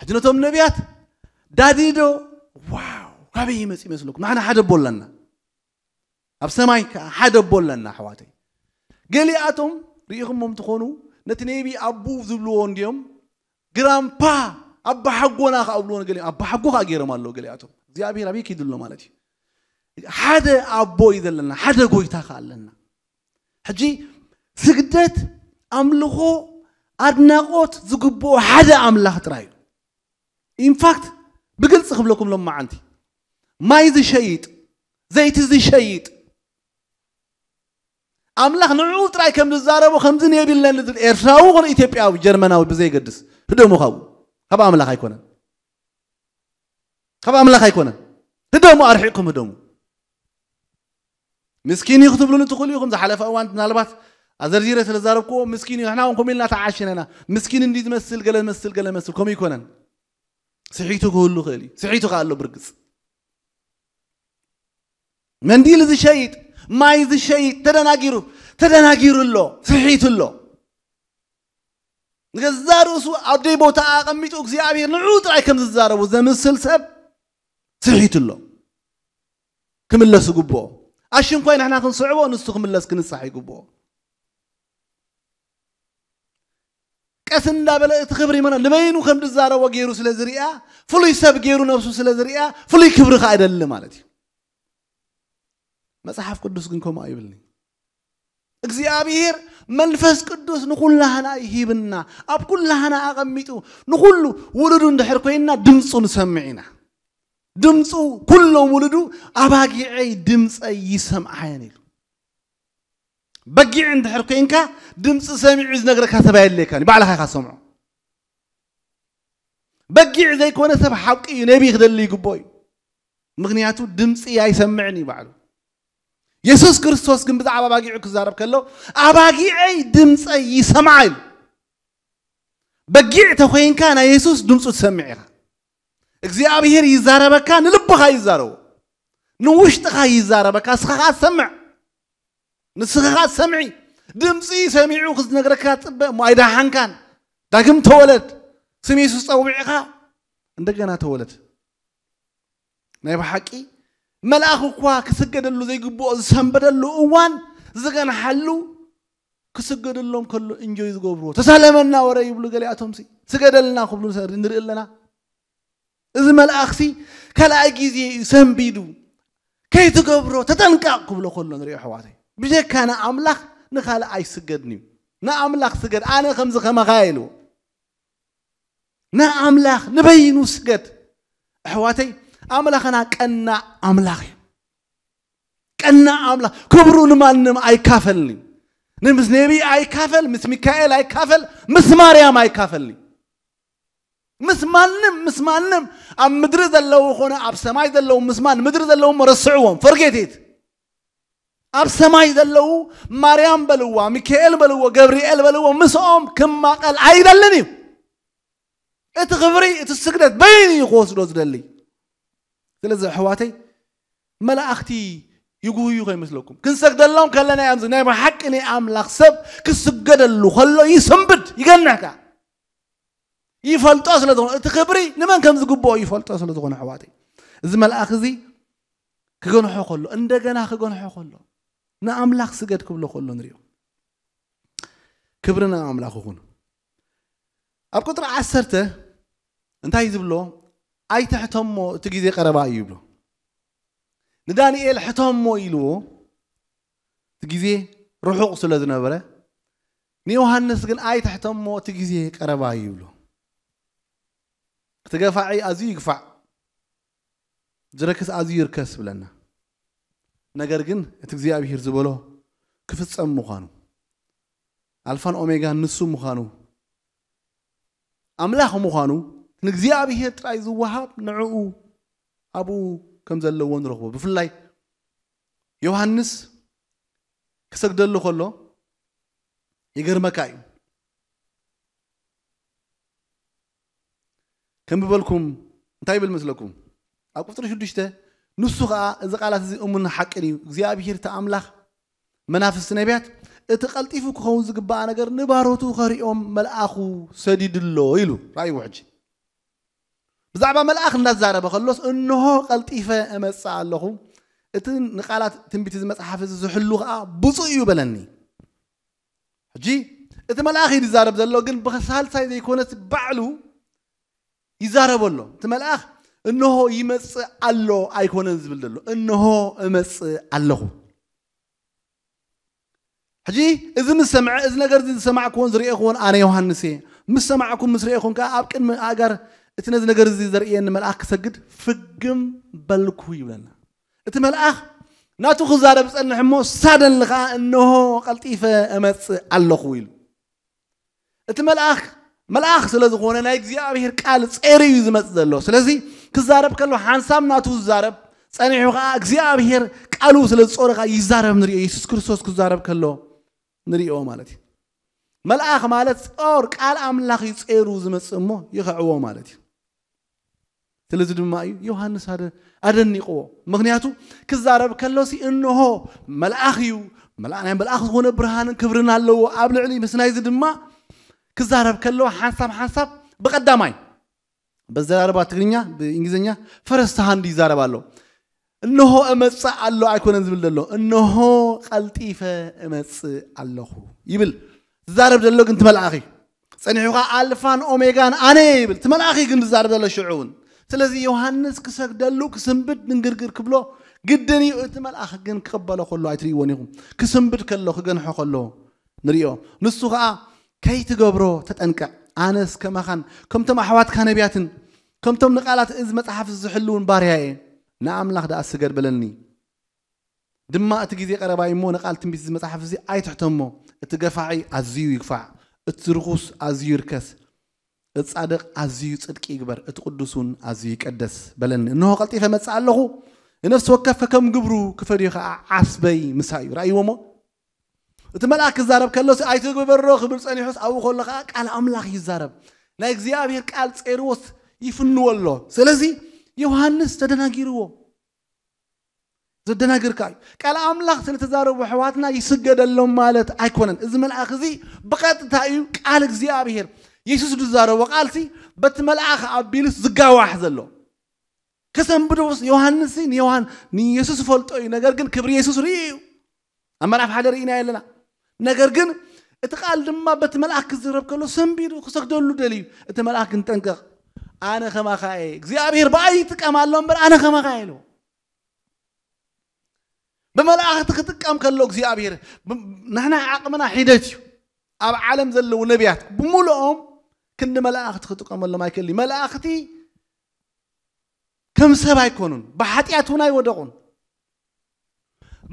ሕጂ ነቶም ነቢያት ዳዲዶ ዋው ካበይ ይመጽእ ይመስለኩም? ንሕና ሓደ ኣቦ ኣለና። ኣብ ሰማይ ከኣ ሓደ ኣቦ ኣለና ኣሕዋተይ። ገሊኣቶም ርኢኹሞም ትኾኑ ነቲ ነቢ ኣቡ ዝብልዎ እንድዮም ግራምፓ ኣባሓጎና ከኣ ብልዎ ገሊኦም ኣባሓጎ ከኣ ገይሮም ኣለዉ ገሊኣቶም። እግዚኣብሔር ኣበይ ከይዱ ኣሎ ማለት እዩ። ሓደ ኣቦ እዩ ዘለና፣ ሓደ ጎይታ ከኣ ኣለና። ሕጂ ስግደት፣ ኣምልኾ፣ ኣድናቖት ዝግብኦ ሓደ ኣምላኽ ጥራይ እዩ። ኢንፋክት ብግልፂ ክብለኩም ሎማዓንቲ ማይ ዝሸይጥ ዘይቲ ዝሸይጥ ኣምላኽ ንዕኡ ጥራይ ከም ዝዛረቦ ከምዚ ነየብለኒ ዝብል ኤርትራዊ ኮነ ኢትዮጵያዊ ጀርመናዊ ብዘይገድስ ህደሙ ካብኡ ካብ ኣምላኽ ኣይኮነን ካብ ኣምላኽ ኣይኮነን ህደሙ ኣርሒቕኩም ህደሙ ምስኪን እዩ ክትብሉኒ ትኽእሉ ኢኹም ዝሓለፈ እዋን ምናልባት ኣዘርዚረ ስለ ዛረብክዎ ምስኪን እዩ ንሕና እውን ከምኡ ኢልና ተዓሽና ኢና ምስኪን እንዲ ዝመስል ገለ መስል ገለ መስል ከምኡ ይኮነን ስሒቱ ክህሉ ይኽእል እዩ ስሒቱ ከኣሎ ብርግፅ መንዲል ዝሸይጥ ማይ ዝሸይጥ ተደናጊሩ ተደናጊሩ ኣሎ ስሒቱ ኣሎ ንገዛ ርእሱ ኣብ ደይ ቦታ ኣቐሚጡ እግዚኣብሔር ንዑ ጥራይ ከም ዝዛረቡ ዘምስል ሰብ ስሒቱ ኣሎ ክምለስ ይግብኦ ኣሽንኳይ ንሕና ክንስዕቦ ንሱ ክምለስ ክንሳሕ ይግብኦ ቀስ እንዳበለ እቲ ክብሪ መና ንበይኑ ከም ዝዛረቦ ገይሩ ስለ ዝሪኣ ፍሉይ ሰብ ገይሩ ነብሱ ስለ ዝሪኣ ፍሉይ ክብሪ ከኣ ይደሊ ማለት እዩ መጽሓፍ ቅዱስ ግን ከምኡ ኣይብልኒ እግዚኣብሔር መንፈስ ቅዱስ ንኩላህና ይሂብና ኣብ ኩላህና ኣቐሚጡ ንኩሉ ውሉዱ እንድሕር ኮይንና ድምፁ ንሰምዕ ኢና ድምፁ ኩሎም ውሉዱ ኣባጊዐይ ድምፀይ ይሰምዓየን ኢሉ በጊዕ እንድሕር ኮይንካ ድምፂ ሰሚዑ ዝነግረካ ሰብ ኣየድልየካን እዩ ባዕልኻ ኢኻ ሰምዖ በጊዕ ዘይኮነ ሰብ ሓቂ እዩ ነቢ ክደሊ ይግቦ እዩ ምክንያቱ ድምፂ ኣይሰምዕን እዩ ባዕሉ የሱስ ክርስቶስ ግን ብዛዕባ ኣባጊዑ ክዛረብ ከሎ ኣባጊዐይ ድምፀይ ይሰምዓ ኢሉ በጊዕ ተኮይንካ ናይ የሱስ ድምፁ ትሰምዕ ኢኻ እግዚኣብሄር ይዛረበካ ንልብኻ ይዛረቦ ንውሽጥኻ ይዛረበካ ንስኻ ኸዓ ትሰምዕ ንስኻ ኸዓ ትሰምዒ ድምፂ ሰሚዑ ክዝነግረካ ትፅበ እሞ ኣይደሓንካን ዳግም ተወለድ ስም የሱስ ፀዊዕኻ እንደገና ተወለድ ናይ ብሓቂ መልኣኽ እኳ ክስገደሉ ዘይግብኦ ዝሰንበደሉ እዋን ዝገንሓሉ ክስገደሎም ከሎ እንጆይ ዝገብርዎ ተሳለመና ወረ ይብሉ ገሊኣቶም ሲ ስገደልና ክብሉ ንርኢ ኣለና። እዚ መልኣኽሲ ካልኣይ ግዜ እዩ ሰንቢዱ ከይትገብሮ ተጠንቀቕ ክብሎ ከሎ ንሪኦ ኣሕዋተይ። ብጀካ ንኣምላኽ ንኻልእ ኣይስገድን እዩ። ንኣምላኽ ስገድ ኣነ ከምዚ ከማኻ ኢልዎ። ንኣምላኽ ንበይኑ ስገድ። ኣሕዋተይ ኣምላኽና ቀናእ ኣምላኽ እዩ። ቀናእ ኣምላኽ ክብሩ ንማንም ኣይካፈልኒ። ንምስ ነቢይ ኣይካፈል፣ ምስ ሚካኤል ኣይካፈል፣ ምስ ማርያም ኣይካፈልኒ። ምስ ማንም ምስ ማንም ኣብ ምድሪ ዘለዉ ኾነ ኣብ ሰማይ ዘለዉ ምስ ማን ምድሪ ዘለዉ ረስዕዎም ፈርጌቴት ኣብ ሰማይ ዘለዉ ማርያም በልዋ ሚካኤል በልዎ ገብርኤል በልዎ ምስኦም ክማቐል ኣይደልን እዩ። እቲ ክብሪ እቲ ስግደት በይኑ እዩ ክወስዶ ዝደሊ። ስለዚ ኣሕዋተይ መላእኽቲ ይጉህዩ ከይመስለኩም። ክንሰግደሎም ከለና እዮም ናይ ብሓቂ ናይ ኣምላኽ ሰብ ክስገደሉ ከሎ ይስንብድ ይገንሕካ ይፈልጦ ስለ ዝኾነ እቲ ክብሪ ንመን ከም ዝግብኦ ይፈልጦ ስለ ዝኾነ ኣሕዋተይ እዚ መልኣኽ እዚ ክገንሖ ከሎ እንደገና ክገንሖ ከሎ ንኣምላኽ ስገድ ክብሎ ከሎ ንሪኦ። ክብሪ ንኣምላኽ ይኹን። ኣብ ቁጥሪ ዓሰርተ እንታይ ዝብሎ? ኣይትሕተሞ እቲ ግዜ ቀረባ እዩ ይብሎ። ንዳንኤል ሕተሞ ኢልዎ እቲ ግዜ ርሑቕ ስለ ዝነበረ ንዮሃንስ ግን ኣይትሕተሞ እቲ ግዜ ቀረባ እዩ ይብሎ። እቲ ገፋዒ ኣዝዩ ይግፋዕ ዝረክስ ኣዝዩ ይርከስ ብለና። ነገር ግን እቲ እግዚኣብሔር ዝበሎ ክፍጸም ምዃኑ ኣልፋን ኦሜጋን ንሱ ምዃኑ ኣምላኽ ምዃኑ ንእግዚኣብሔር ጥራይ ዝወሃብ ንዕኡ ኣብኡ ከም ዘለዎ ንረኽቦ። ብፍላይ ዮሃንስ ክሰግደሉ ከሎ ይገርመካ እዩ። ከም ዝበልኩም እንታይ ይብል መስለኩም? ኣብ ቁፅሪ ሽዱሽተ ንሱ ኸዓ እዚ ቃላት እዚ እሙን ሓቅን እዩ እግዚኣብሔር እቲ ኣምላኽ መናፍስቲ ነቢያት እቲ ቀልጢፉ ክኸውን ዝግባኣ ነገር ንባሮቱ ከሪኦም መልኣኹ ሰዲድሎ ኢሉ ራእይዎ ሕጂ ብዛዕባ መልኣኽ እንዳዛረበ ከሎስ እንሆ ቀልጢፈ እመጽእ ኣለኹ እቲ ንቃላት ትንቢት እዚ መጽሓፍ እዚ ዝሕሉ ከዓ ብፁእ እዩ በለኒ ሕጂ እቲ መልኣኽ እዩ ዝዛረብ ዘሎ ግን ብሳልሳይ ዘይኮነስ ባዕሉ ይዛረብ ኣሎ እቲ መልኣኽ እንሆ ይመጽእ ኣሎ ኣይኮነን ዝብል ዘሎ እንሆ እመጽእ ኣለኹ ሕጂ እዚ ምስ ሰምዐ እዚ ነገር እዚ ዝሰማዕክዎን ዝርእኹዎን ኣነ ዮሃንስ እየ ምስ ሰማዕኩም ምስ ርእኹም ከዓ ኣብ ቅድሚ ኣእጋር እቲ ነዚ ነገር እዚ ዘርእየኒ መልኣኽ ክሰግድ ፍግም በልኩ ይብለና እቲ መልኣኽ ናቱ ክዛረብ ጸንሕ እሞ ሳደን ከዓ እንሆ ቀልጢፈ እመጽእ ኣለኹ ኢሉ እቲ መልኣኽ መልኣኽ ስለ ዝኾነ ናይ እግዚኣብሔር ቃል ጸይሩ እዩ ዝመጽእ ዘሎ ስለዚ ክዛረብ ከሎ ሓንሳብ ናቱ ዝዛረብ ጸኒሑ ከዓ እግዚኣብሔር ቃሉ ስለ ዝጾረ ከዓ ይዛረብ ንሪኦ የሱስ ክርስቶስ ክዛረብ ከሎ ንሪኦ ማለት እዩ መልኣኽ ማለት ጾር ቃል ኣምላኽ እዩ ጸይሩ ዝመጽእ እሞ ይኸዕዎ ማለት እዩ ስለዚ ድማ እዩ ዮሃንስ ኣደኒቕዎ ምኽንያቱ ክዛረብ ከሎሲ እንሆ መልኣኽ እዩ ናይ መልኣኽ ዝኾነ ብርሃንን ክብርን ኣለዎ ኣብ ልዕሊ ምስ ናይዚ ድማ ክዛረብ ከለዎ ሓንሳብ ሓንሳብ ብቐዳማይ በዘራርባ ትግርኛ ብእንግሊዝኛ ፈረስት ሃንድ ይዛረብ ኣሎ እንሆ እመጽእ ኣሎ ኣይኮነን ዝብል ዘሎ እንሆ ቀልጢፈ እመጽእ ኣለኹ ይብል ዝዛረብ ዘሎ ግን ትመልኣኺ ጸኒሑ ኸዓ ኣልፋን ኦሜጋን ኣነ ይብል እቲ መልኣኽ ግን ዝዛረብ ዘሎ ሽዑ እውን ስለዚ ዮሃንስ ክሰግደሉ ክስንብድ ድንግርግር ክብሎ ግድን እዩ እቲ መልኣኽ ግን ክቕበሎ ከሎ ኣይትርእይዎን ኢኹም ክስንብድ ከሎ ክገንሖ ከሎ ንርእዮ ንሱ ኸዓ ከይትገብሮ ተጠንቀቕ ኣነስ ከማኻን ከምቶም ኣሕዋትካ ነቢያትን ከምቶም ንቓላት እዚ መጽሓፍ ዝሕልውን ባርያ እየ ንኣምላኽ ደኣ ስገድ በለኒ ድማ እቲ ግዜ ቀረባ እዩ እሞ ንቓል ትንቢት እዚ መጽሓፍ እዚ ኣይትሕተሞ እቲ ገፋዒ ኣዝዩ ይግፋዕ እቲ ርኹስ ኣዝዩ ይርከስ እቲ ጻድቕ ኣዝዩ ጽድቂ ይግበር እቲ ቅዱስ እውን ኣዝዩ ይቀደስ በለኒ እንሆ ቀልጢፈ መጽእ ኣለኹ ንነፍሲ ወከፍ ከከም ግብሩ ክፈድዮ ከዓ ዓስበይ ምሳ እዩ ራእይዎ እሞ እቲ መልኣክ ክዛረብ ከሎሲ ኣይትግበሮ ክብል ጸኒሑስ ኣብኡ ከሎ ከዓ ቃል ኣምላኽ ይዛረብ ናይ እግዚኣብሔር ቃል ጸይርዎስ ይፍንዎ ኣሎ ስለዚ ዮሃንስ ተደናጊርዎ ዘደናግርካ እዩ ቃል ኣምላኽ ስለተዛረቡ ኣሕዋትና ይስገደሎም ማለት ኣይኮነን እዚ መልኣኽ እዚ ብቐጥታ እዩ ቃል እግዚኣብሔር የሱስ ዝዛረቦ ቃልሲ በቲ መልኣኽ ኣቢሉስ ዝጋዋሕ ዘሎ ከሰንብዶ ዮሃንስ ንዮሃን ንየሱስ ፈልጦ እዩ። ነገር ግን ክብሪ የሱስ ርእዩ እዩ። ኣብ ምዕራፍ ሓደ ርኢና ኣለና። ነገር ግን እቲ ቃል ድማ በቲ መልኣክ ክዝረብ ከሎ ሰንቢዱ ክሰግደሉ ደልዩ። እቲ መልኣክ ግን ጠንቀቕ፣ ኣነ ከማኻ እየ፣ እግዚኣብሔር ብኣይ ይጥቀም ኣሎ እምበር ኣነ ከማኻ እየ ኢሉ። ብመላእኽቲ ክጥቀም ከሎ እግዚኣብሔር፣ ብ- ንሕና ዓቕምና ሒደት እዩ። ኣብ ዓለም ዘለዉ ነቢያት ብምልኦም ክንዲ መላእኽቲ ክጥቀመሎም ኣይክእል እዩ። መላእኽቲ ከም ሰብ ኣይኮኑን፣ ብሓጢኣት እውን ኣይወደቑን።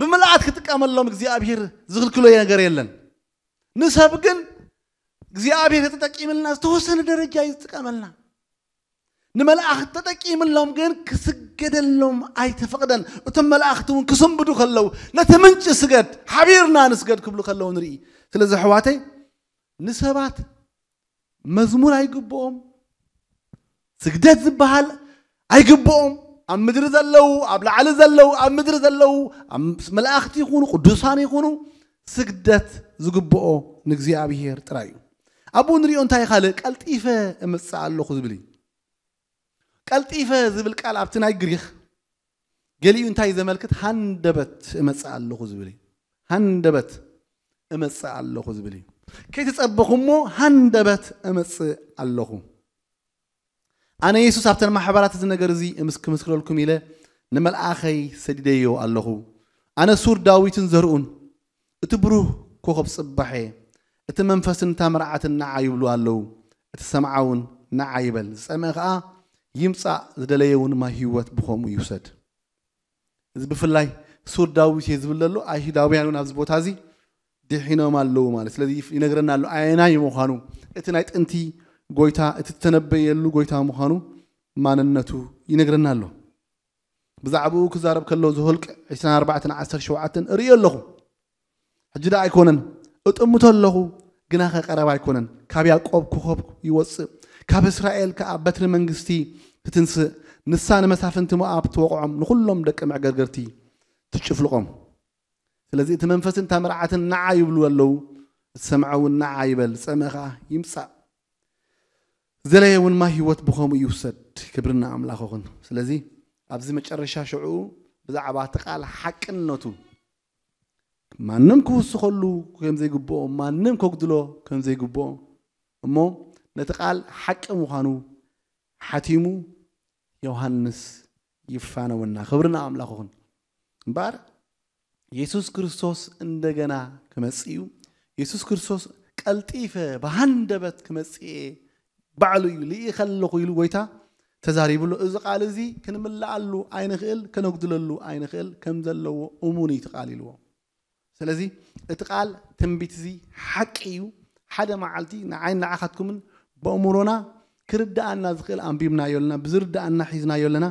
ብምልኣት ክጥቀመሎም እግዚኣብሔር ዝኽልክሎ ነገር የለን። ንሰብ ግን እግዚኣብሔር ተጠቂምልና ዝተወሰነ ደረጃ እዩ ዝጥቀመልና። ንመላእኽቲ ተጠቂምሎም ግን ክስገደሎም ኣይተፈቕደን። እቶም መላእኽቲ እውን ክስንብዱ ከለዉ ነቲ ምንጪ ስገድ፣ ሓቢርና ንስገድ ክብሉ ከለዉ ንርኢ። ስለዚ ኣሕዋተይ ንሰባት መዝሙር ኣይግብኦም፣ ስግደት ዝበሃል ኣይግብኦም። ኣብ ምድሪ ዘለዉ፣ ኣብ ላዕሊ ዘለዉ፣ ኣብ ምድሪ ዘለዉ፣ ኣብ መላእኽቲ ይኹኑ ቅዱሳን ይኹኑ ስግደት ዝግብኦ ንእግዚኣብሔር ጥራይ እዩ። ኣብኡ ንሪኦ እንታይ ካልእ ቀልጢፈ እመጽእ ኣለኹ ዝብል እዩ። ቀልጢፈ ዝብል ቃል ኣብቲ ናይ ግሪኽ ገሊኡ እንታይ ዘመልክት ሃንደበት እመጽእ ኣለኹ ዝብል እዩ። ሃንደበት እመጽእ ኣለኹ ዝብል እዩ። ከይተጸበኹ እሞ ሃንደበት እመጽእ ኣለኹ። ኣነ የሱስ ኣብተን ማሕበራት እዚ ነገር እዚ እምስ- ክምስክረልኩም ኢለ ንመልኣኸይ ሰዲደዮ ኣለኹ። ኣነ ሱር ዳዊትን ዘርኡን እቲ ብሩህ ኮኸብ ጽባሕ እየ። እቲ መንፈስን እታ መርዓትን ንዓ ይብሉ ኣለዉ። እቲ ሰምዓ እውን ንዓ ይበል፣ ዝጸምአ ኸኣ ይምጻእ፣ ዝደለየ እውን ማይ ህይወት ብኸምኡ ይውሰድ። እዚ ብፍላይ ሱር ዳዊት እየ ዝብል ዘሎ ኣይሁዳውያን እውን ኣብዚ ቦታ እዚ ድሒኖም ኣለዉ ማለት። ስለዚ ይነግረና ኣሎ ኣየናይ ምዃኑ፣ እቲ ናይ ጥንቲ ጎይታ፣ እቲ እተነበየሉ ጎይታ ምዃኑ ማንነቱ ይነግረና ኣሎ። ብዛዕባኡ ክዛረብ ከሎ ዘኍልቅ ዕስራን ኣርባዕተን ዓሰርተ ሸውዓተን እርእዮ ኣለኹ። ሕጂ ደኣ ኣይኮነን፣ እጥምቶ ኣለኹ፣ ግናኸ ቀረባ ኣይኮነን። ካብ ያዕቆብ ኮኸብ ይወጽእ፣ ካብ እስራኤል ከኣ በትሪ መንግስቲ ትትንስእ። ንሳ ንመሳፍንቲ ሞኣብ ትወቕዖም፣ ንኹሎም ደቂ መዕገርገርቲ ትጭፍልቖም። ስለዚ እቲ መንፈስን እታ መርዓትን ንዓ ይብሉ ኣለዉ፣ ዝሰምዐ እውን ንዓ ይበል፣ ዝጸምአ ከኣ ይምጻእ፣ ዝደለየ እውን ማይ ህይወት ብኸምኡ ይውሰድ። ክብርና ኣምላኽ ይኹን። ስለዚ ኣብዚ መጨረሻ ሽዑ ብዛዕባ እቲ ቃል ሓቅነቱ ማንም ክውስኸሉ ከም ዘይግብኦ፣ ማንም ከጉድሎ ከም ዘይግብኦ፣ እሞ ነቲ ቃል ሓቂ ምዃኑ ሓቲሙ ዮሃንስ ይፋነወና። ክብርና ኣምላኽ ይኹን። እምበኣር የሱስ ክርስቶስ እንደገና ክመጽእ እዩ። የሱስ ክርስቶስ ቀልጢፈ ብሃንደበት ክመጽእ እየ፣ ባዕሉ እዩ ልኢኸ ኣለኹ ኢሉ ጎይታ ተዛሪቡ ኣሎ። እዚ ቃል እዚ ክንምልኣሉ ኣይንኽእል፣ ከነጉድለሉ ኣይንኽእል፣ ከም ዘለዎ እሙን እዩ እቲ ቃል ኢልዎ። ስለዚ እቲ ቃል ትንቢት እዚ ሓቂ እዩ። ሓደ መዓልቲ ንዓይን ንዓኻትኩምን ብእምሮና ክርድኣና ዝኽእል ኣንቢብናዮ ኣለና፣ ብዝርድኣና ሒዝናዮ ኣለና።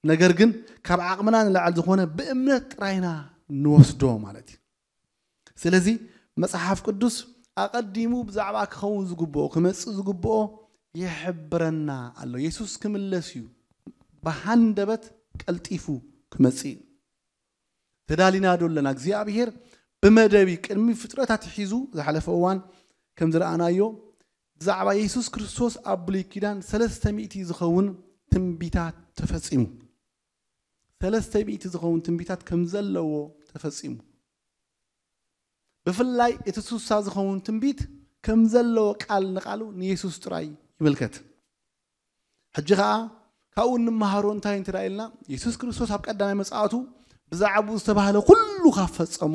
ነገር ግን ካብ ዓቕምና ንላዕሊ ዝኾነ ብእምነት ጥራይና ንወስዶ ማለት እዩ። ስለዚ መጽሓፍ ቅዱስ ኣቐዲሙ ብዛዕባ ክኸውን ዝግብኦ፣ ክመጽእ ዝግብኦ ይሕብረና ኣሎ። የሱስ ክምለስ እዩ፣ ብሃንደበት ቀልጢፉ ክመጽእ እዩ። ተዳሊና ዶ ኣለና? እግዚኣብሔር ብመደብ እዩ፣ ቅድሚ ፍጥረታት ሒዙ ዝሓለፈ እዋን ከም ዝረኣናዮ ብዛዕባ የሱስ ክርስቶስ ኣብ ብሉይ ኪዳን ሰለስተ ሚእቲ ዝኸውን ትንቢታት ተፈጺሙ። ሰለስተ ሚእቲ ዝኸውን ትንቢታት ከም ዘለዎ ተፈጺሙ። ብፍላይ እቲ ስሳ ዝኸውን ትንቢት ከም ዘለዎ ቃል ንቃሉ ንየሱስ ጥራይ ይምልከት። ሕጂ ኸኣ ካብኡ እንመሃሮ እንታይ እንተ ኢልና፣ የሱስ ክርስቶስ ኣብ ቀዳማይ ምጽኣቱ ብዛዕባኡ ዝተባህለ ኩሉ ካብ ፈጸሞ፣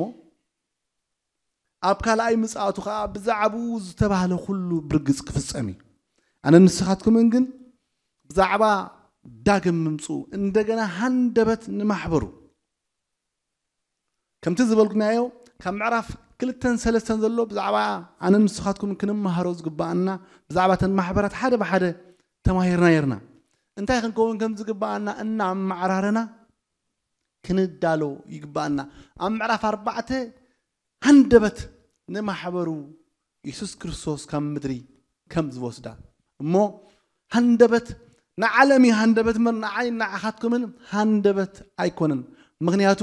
ኣብ ካልኣይ ምጽኣቱ ኸኣ ብዛዕባኡ ዝተባህለ ኩሉ ብርግጽ ክፍጸም እዩ። ኣነ ንስኻትኩምን ግን ብዛዕባ ዳግም ምምጽኡ እንደገና ሃንደበት ንማሕበሩ። ከምቲ ዝበልኩናዮ ካብ ምዕራፍ ክልተን ሰለስተን ዘሎ ብዛዕባ ኣነ ንስኻትኩም ክንመሃሮ ዝግባኣና ብዛዕባ ተን ማሕበራት ሓደ ብሓደ ተማሂርና ነርና። እንታይ ክንከውን ከም ዝግባኣና እናኣመዓራረና ክንዳሎ ይግባኣና። ኣብ ምዕራፍ ኣርባዕተ ሃንደበት ንማሕበሩ የሱስ ክርስቶስ ካብ ምድሪ ከም ዝወስዳ እሞ ሃንደበት ንዓለም እዩ ሃንደበት እምበር ንዓይ ንዓኻትኩምን ሃንደበት ኣይኮነን። ምኽንያቱ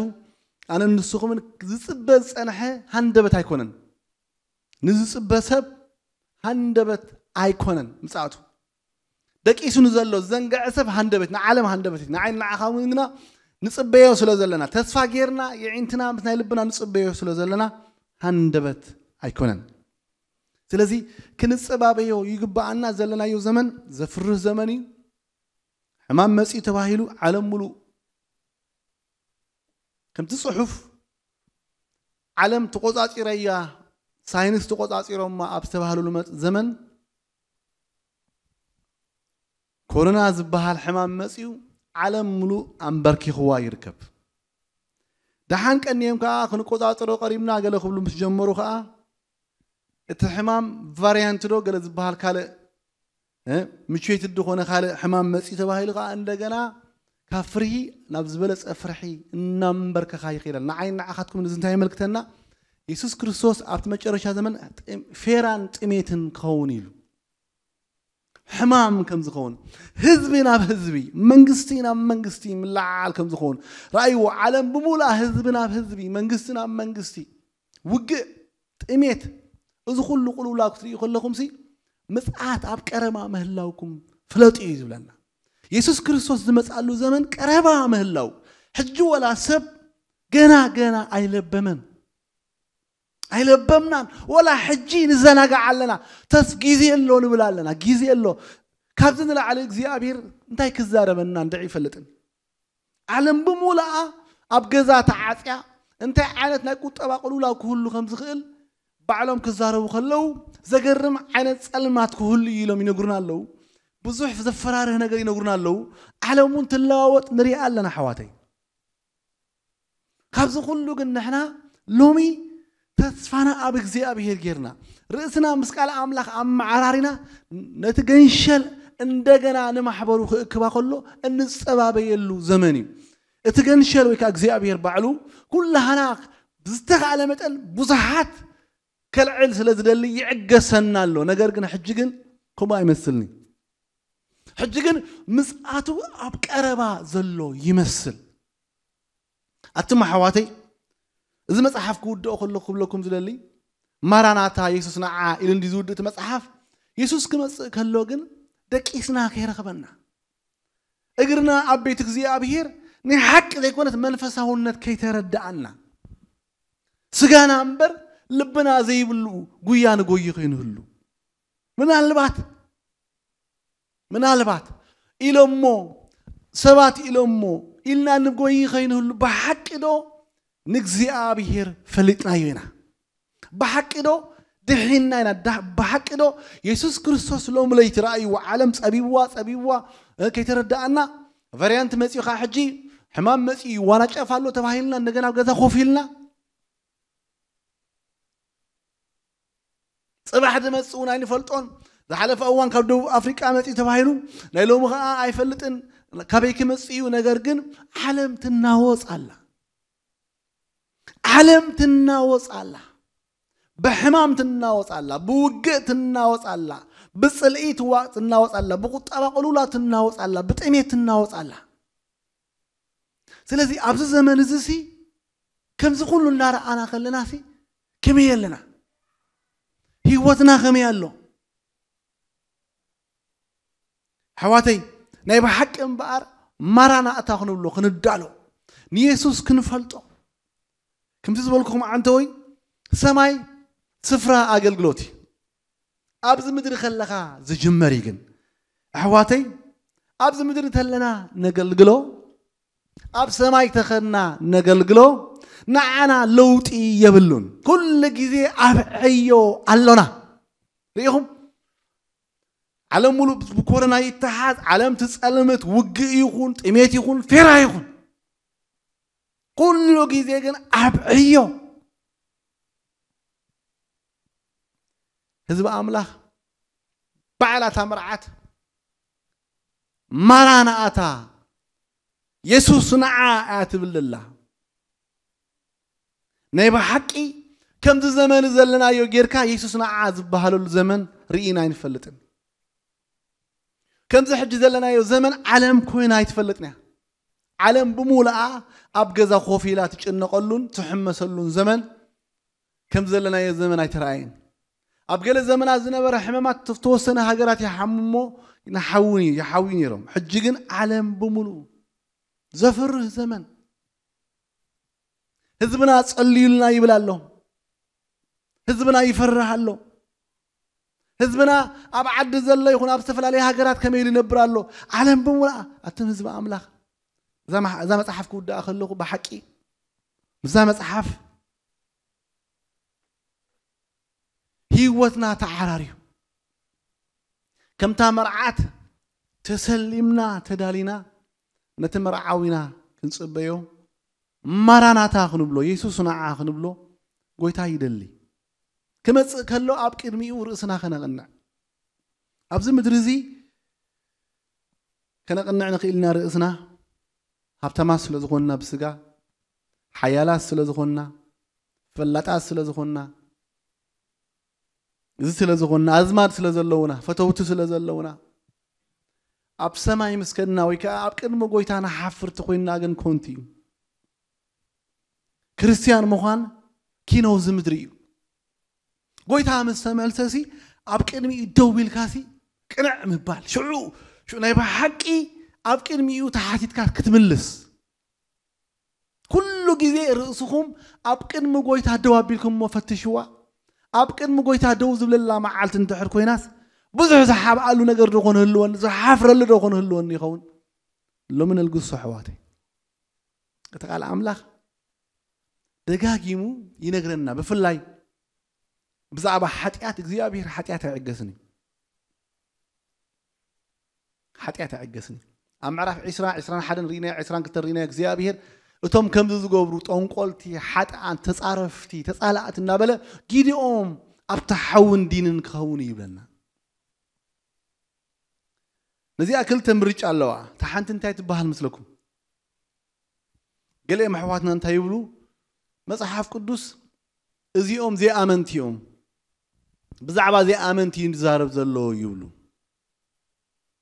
ኣነ ንስኹምን ዝጽበ ዝጸንሐ ሃንደበት ኣይኮነን። ንዝጽበ ሰብ ሃንደበት ኣይኮነን ምጽኣቱ። ደቂሱ ንዘሎ ዘንግዐ ሰብ ሃንደበት፣ ንዓለም ሃንደበት እዩ። ንዓይ ንዓኻ እውን ግና ንጽበዮ ስለ ዘለና፣ ተስፋ ጌርና የዒንትና ምስ ናይ ልብና ንጽበዮ ስለ ዘለና ሃንደበት ኣይኮነን። ስለዚ ክንጸባበዮ ይግባኣና። ዘለናዮ ዘመን ዘፍርህ ዘመን እዩ። ሕማም መጺኡ ተባሂሉ ዓለም ሙሉእ ከምቲ ጽሑፍ ዓለም ተቆጻጺረያ፣ ሳይንስ ተቆጻጺሮማ ኣብ ዝተባህለሉ መጽ-፣ ዘመን ኮሮና ዝበሃል ሕማም መጺኡ ዓለም ሙሉእ ኣንበርኪኽዋ ይርከብ። ደሓን ቀኒዮም ከኣ ክንቆጻጸሮ ቀሪብና ገለ ክብሉ ምስ ጀመሩ ከኣ እቲ ሕማም ቫርያንት ዶ ገለ ዝበሃል ካልእ፣ እ፣ ምቹት ዝኾነ ካልእ ሕማም መጺኡ ተባሂሉ ከኣ እንደገና ካብ ፍርሂ ናብ ዝበለጸ ፍርሒ እናንበርከኻ ይኸይድ ኣሎ። ንዓይ ንዓኻትኩም እዚ እንታይ የመልክተና? የሱስ ክርስቶስ ኣብቲ መጨረሻ ዘመን ጥም-፣ ፌራን ጥሜትን ክኸውን ኢሉ። ሕማም ከም ዝኸውን፣ ህዝቢ ናብ ህዝቢ፣ መንግስቲ ናብ መንግስቲ ምልዓል ከም ዝኸውን ረኣይዎ። ዓለም ብምሉኣ ህዝቢ ናብ ህዝቢ፣ መንግስቲ ናብ መንግስቲ፣ ውግእ፣ ጥሜት፣ እዚ ኩሉ ቅልውላው ክትርእዩ ከለኹምሲ ምጽኣት ኣብ ቀረባ ምህላውኩም ፍለጡ እዩ ዝብለና። የሱስ ክርስቶስ ዝመጽኣሉ ዘመን ቀረባ ምህላው። ሕጂ ወላ ሰብ ገና ገና ኣይለበመን። ኣይለበምናን። ወላ ሕጂ ንዘናጋዕ ኣለና። ተስ ግዜ ኣሎ ንብል ኣለና። ግዜ ኣሎ። ካብዚ ንላዕሊ እግዚኣብሔር እንታይ ክዛረበና እንድዒ ይፈልጥን። ዓለም ብምሉኣ ኣብ ገዛ ተዓጽያ እንታይ ዓይነት ናይ ቁጠባ ቅልውላው ክህሉ ከም ዝኽእል ባዕሎም ክዛረቡ ከለዉ ዘገርም ዓይነት ጸልማት ክህሉ እዩ ኢሎም ይነግሩና ኣለዉ። ብዙሕ ዘፈራርህ ነገር ይነግሩና ኣለዉ። ዓለም እውን ትለዋወጥ ንሪኣ ኣለና ኣሕዋተይ። ካብዚ ኩሉ ግን ንሕና ሎሚ ተስፋና ኣብ እግዚኣብሔር ጌርና ርእስና ምስ ቃል ኣምላኽ ኣመዓራሪና ነቲ ገንሸል እንደገና ንማሕበሩ ክእክባ ከሎ እንጸባበየሉ ዘመን እዩ። እቲ ገንሸል ወይ ከዓ እግዚኣብሔር ባዕሉ ኩላህና ብዝተኻእለ መጠን ብዙሓት ከልዕል ስለ ዝደሊ ይዕገሰና ኣሎ። ነገር ግን ሕጂ ግን ከምኡ ኣይመስልኒ። ሕጂ ግን ምጽኣቱ ኣብ ቀረባ ዘሎ ይመስል። ኣቱም ኣሕዋተይ፣ እዚ መጽሓፍ ክውድኦ ከሎ ክብለኩም ዝደሊ፣ ማራናታ፣ የሱስ ንዓ ኢሉ እንዲ ዝውድእ እቲ መጽሓፍ፣ የሱስ ክመጽእ ከሎ ግን ደቂስና ከይረኸበና፣ እግርና ኣብ ቤት እግዚኣብሔር ናይ ሓቂ ዘይኮነት መንፈሳውነት ከይተረድኣና፣ ስጋና እምበር ልብና ዘይብሉ ጉያ ንጎይ ከይንህሉ፣ ምናልባት ምናልባት ኢሎሞ፣ ሰባት ኢሎሞ ኢልና ንጎይ ከይንህሉ፣ ብሓቂ ዶ ንእግዚኣብሔር ፈሊጥናዮ ኢና? ብሓቂ ዶ ድሒንና ኢና? ዳ-፣ ብሓቂ ዶ የሱስ ክርስቶስ ሎሚ ለይቲ ረኣይዎ፣ ዓለም ጸቢብዋ፣ ጸቢብዋ፣ እ፣ ከይተረድኣና፣ ቫርያንት መጺኡ ኸዓ ሕጂ ሕማም መጺኡ ይዋናጨፍ ኣሎ ተባሂልና፣ እንደገና ኣብ ገዛ ኮፍ ኢልና፣ ጽባሕ ዝመጽእ እውን ኣይንፈልጦን። ዝሓለፈ እዋን ካብ ደቡብ ኣፍሪቃ መጺኡ ተባሂሉ፣ ናይ ሎሚ ኸዓ ኣይፈልጥን ካበይ ክመጽእ እዩ። ነገር ግን ዓለም ትናወጽ ኣላ። ዓለም ትናወጽ ኣላ። ብሕማም ትናወጽ ኣላ። ብውግእ ትናወጽ ኣላ። ብጽልኢ ትዋ-፣ ትናወጽ ኣላ። ብቁጠባ ቅልውላው ትናወጽ ኣላ። ብጥሜት ትናወጽ ኣላ። ስለዚ ኣብዚ ዘመን እዚ ሲ ከምዚ ኩሉ እናረኣና ከለና ሲ ከመይ ኣለና? ህይወትና ከመይ ኣሎ? ኣሕዋተይ፣ ናይ ብሓቂ እምበኣር ማራናታ ክንብሎ ክንዳሎ፣ ንየሱስ ክንፈልጦ። ከምቲ ዝበልኩኹም ዓንተወይ፣ ሰማይ ስፍራ ኣገልግሎት እዩ። ኣብዚ ምድሪ ከለኻ ዝጅመር እዩ። ግን ኣሕዋተይ፣ ኣብዚ ምድሪ ተለና ነገልግሎ፣ ኣብ ሰማይ ተኸድና ነገልግሎ፣ ንዓና ለውጢ የብሉን። ኩሉ ግዜ ኣብ ዕዮ ኣሎና። ርኢኹም? ዓለም ሙሉእ ብኮሮና ይተሓዝ፣ ዓለም ትጸልምት፣ ውግእ ይኹን፣ ጥሜት ይኹን፣ ፌራ ይኹን፣ ኩሉ ግዜ ግን ኣብ ዕዮ። ህዝቢ ኣምላኽ ባዕላ እታ መርዓት ማራናኣታ የሱስ ንዓ እያ ትብል ዘላ። ናይ ብሓቂ ከምዚ ዘመን ዘለናዮ ጌርካ የሱስ ንዓ ዝበሃለሉ ዘመን ርኢና ኣይንፈልጥን። ከምዚ ሕጂ ዘለናዮ ዘመን ዓለም ኮይና ኣይትፈልጥን እያ። ዓለም ብምሉኣ ኣብ ገዛ ኮፍ ኢላ ትጭነቐሉን ትሕመሰሉን ዘመን ከም ዘለናዮ ዘመን ኣይተረኣየን። ኣብ ገለ ዘመናት ዝነበረ ሕመማት ተወሰነ ሃገራት ይሓምሞ ይሓዊ ነይሮም። ሕጂ ግን ዓለም ብምሉኡ ዘፍርህ ዘመን። ህዝብና ጸልዩልና ይብል ኣሎ። ህዝብና ይፈርህ ኣሎ። ህዝብና ኣብ ዓዲ ዘሎ ይኹን ኣብ ዝተፈላለየ ሃገራት ከመይ ኢሉ ይነብር ኣሎ። ዓለም ብምሉኣ ኣቱም ህዝቢ ኣምላኽ፣ እዛ መጽሓፍ ክውድኣ ከለኹ ብሓቂ ምስዛ መጽሓፍ ህይወትና ተዓራርዩ። ከምታ መርዓት ተሰሊምና ተዳሊና ነቲ መርዓዊና ክንጽበዮ፣ ማራናታ ክንብሎ፣ የሱስ ንዓ ክንብሎ ጎይታ ይደሊ። ክመጽእ ከሎ ኣብ ቅድሚኡ ርእስና ከነቕንዕ። ኣብዚ ምድሪ እዚ ከነቕንዕ ንኽእል ኢና። ርእስና ሃብታማት ስለ ዝኾንና ብስጋ፣ ሓያላት ስለ ዝኾንና፣ ፈላጣት ስለ ዝኾንና፣ እዚ ስለ ዝኾንና፣ ኣዝማድ ስለ ዘለውና፣ ፈተውቲ ስለ ዘለውና፣ ኣብ ሰማይ ምስ ከድና ወይ ከኣ ኣብ ቅድሚ ጎይታ ንሓፍር ተኾይንና ግን ኮንቲ እዩ። ክርስትያን ምዃን ኪኖ እዚ ምድሪ እዩ። ጎይታ ምስ ተመልሰሲ ኣብ ቅድሚኡ ደው ኢልካሲ ቅንዕ ምባል ሽዑ ሽዑ ናይ ብሓቂ ኣብ ቅድሚኡ ተሓቲትካ ክትምልስ። ኩሉ ግዜ ርእስኹም ኣብ ቅድሚ ጎይታ ደው ኣቢልኩምሞ ፈትሽዋ። ኣብ ቅድሚ ጎይታ ደው ዝብለላ መዓልቲ እንድሕር ኮይናስ ብዙሕ ዝሓብኣሉ ነገር ዶ ኮን ህልወኒ፣ ዝሓፍረሉ ዶ ኮን ህልወኒ ይኸውን? ሎሚ ነልግሶ ኣሕዋተይ፣ እቲ ቃል ኣምላኽ ደጋጊሙ ይነግረና። ብፍላይ ብዛዕባ ሓጢኣት፣ እግዚኣብሔር ሓጢኣት ኣይዕገስን እዩ። ሓጢኣት ኣይዕገስን እዩ። ኣብ ምዕራፍ ዒስራ፣ ዒስራን ሓደን ርኢናዮ፣ ዒስራን ክልተን ርኢናዮ። እግዚኣብሔር እቶም ከምዚ ዝገብሩ ጠንቆልቲ፣ ሓጥኣን፣ ተጻረፍቲ፣ ተጻላእቲ እናበለ ጊዲኦም ኣብቲ ሓውን ዲንን ክኸውን እዩ ይብለና። ነዚኣ ክልተ ምርጫ ኣለዋ። እታ ሓንቲ እንታይ ትበሃል ምስለኩም? ገሊኦም ኣሕዋትና እንታይ ይብሉ? መጽሓፍ ቅዱስ እዚኦም ዘይኣመንቲ እዮም፣ ብዛዕባ ዘይኣመንቲ እዩ ዝዛረብ ዘሎ ይብሉ።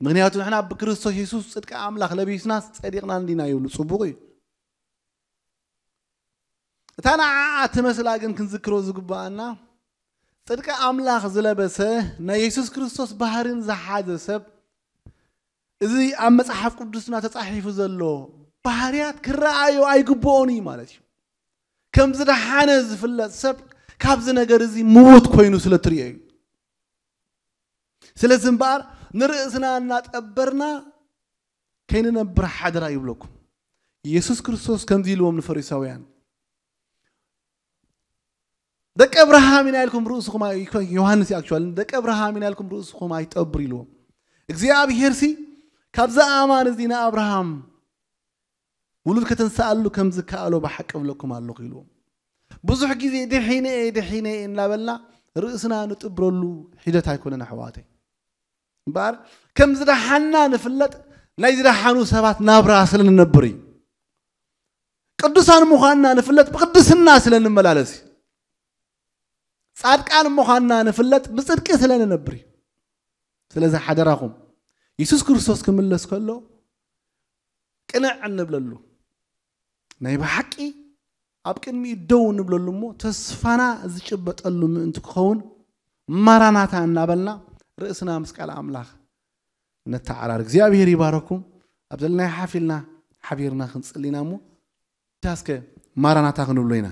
ምኽንያቱ ንሕና ብክርስቶስ የሱስ ጽድቂ ኣምላኽ ለቢስናስ ጸዲቕና እንዲና ይብሉ። ጽቡቕ እዩ። እታ ንዓኣ ትመስላ ግን ክንዝክሮ ዝግባኣና፣ ጽድቂ ኣምላኽ ዝለበሰ ናይ የሱስ ክርስቶስ ባህርን ዝሓዘ ሰብ፣ እዚ ኣብ መጽሓፍ ቅዱስና ተጻሒፉ ዘሎ ባህርያት ክረኣዮ ኣይግብኦን እዩ ማለት እዩ። ከም ዝደሓነ ዝፍለጥ ሰብ ካብዚ ነገር እዚ ምዉት ኮይኑ ስለ ትርእዮ እዩ። ስለዚ እምበኣር ንርእስና እናጠበርና ከይንነብር ሓደራ ይብለኩም። ኢየሱስ ክርስቶስ ከምዚ ኢልዎም ንፈሪሳውያን፣ "ደቂ እብርሃም ኢና ኢልኩም ርእስኹም ኣይ-" ዮሃንስ እዩ actually፣ "ደቂ እብርሃም ኢና ኢልኩም ርእስኹም ኣይጠብር" ኢልዎም። እግዚኣብሄርሲ ካብዚ ኣማን እዚ ንኣብርሃም ውሉድ ከተንስኣሉ ከም ዝከኣሎ ብሓቂ እብለኩም ኣለኹ ኢልዎም። ብዙሕ ግዜ ድሒነ እየ፣ ድሒነ እየ እናበልና ርእስና ንጥብረሉ ሒደት ኣይኮነን ኣሕዋተይ። እምበኣር ከም ዝደሓና ንፍለጥ ናይ ዝደሓኑ ሰባት ናብራ ስለ ንነብር እዩ። ቅዱሳን ምዃንና ንፍለጥ ብቅድስና ስለ ንመላለስ እዩ። ጻድቃን ምዃንና ንፍለጥ ብጽድቂ ስለ ንነብር እዩ። ስለዚ ሓደራኹም፣ የሱስ ክርስቶስ ክምለስ ከሎ ቅንዕ እንብለሉ፣ ናይ ብሓቂ ኣብ ቅድሚኡ ደው እንብለሉ እሞ ተስፋና ዝጭበጠሉ ምእንቲ ክኸውን ማራናታ እናበልና ርእስና ምስ ቃል ኣምላኽ ነተዓራር። እግዚኣብሔር ይባረኩም። ኣብ ዘለናዮ ሓፍ ኢልና ሓቢርና ክንጽሊ ኢና እሞ፣ እስከ ማራናታ ክንብሎ ኢና።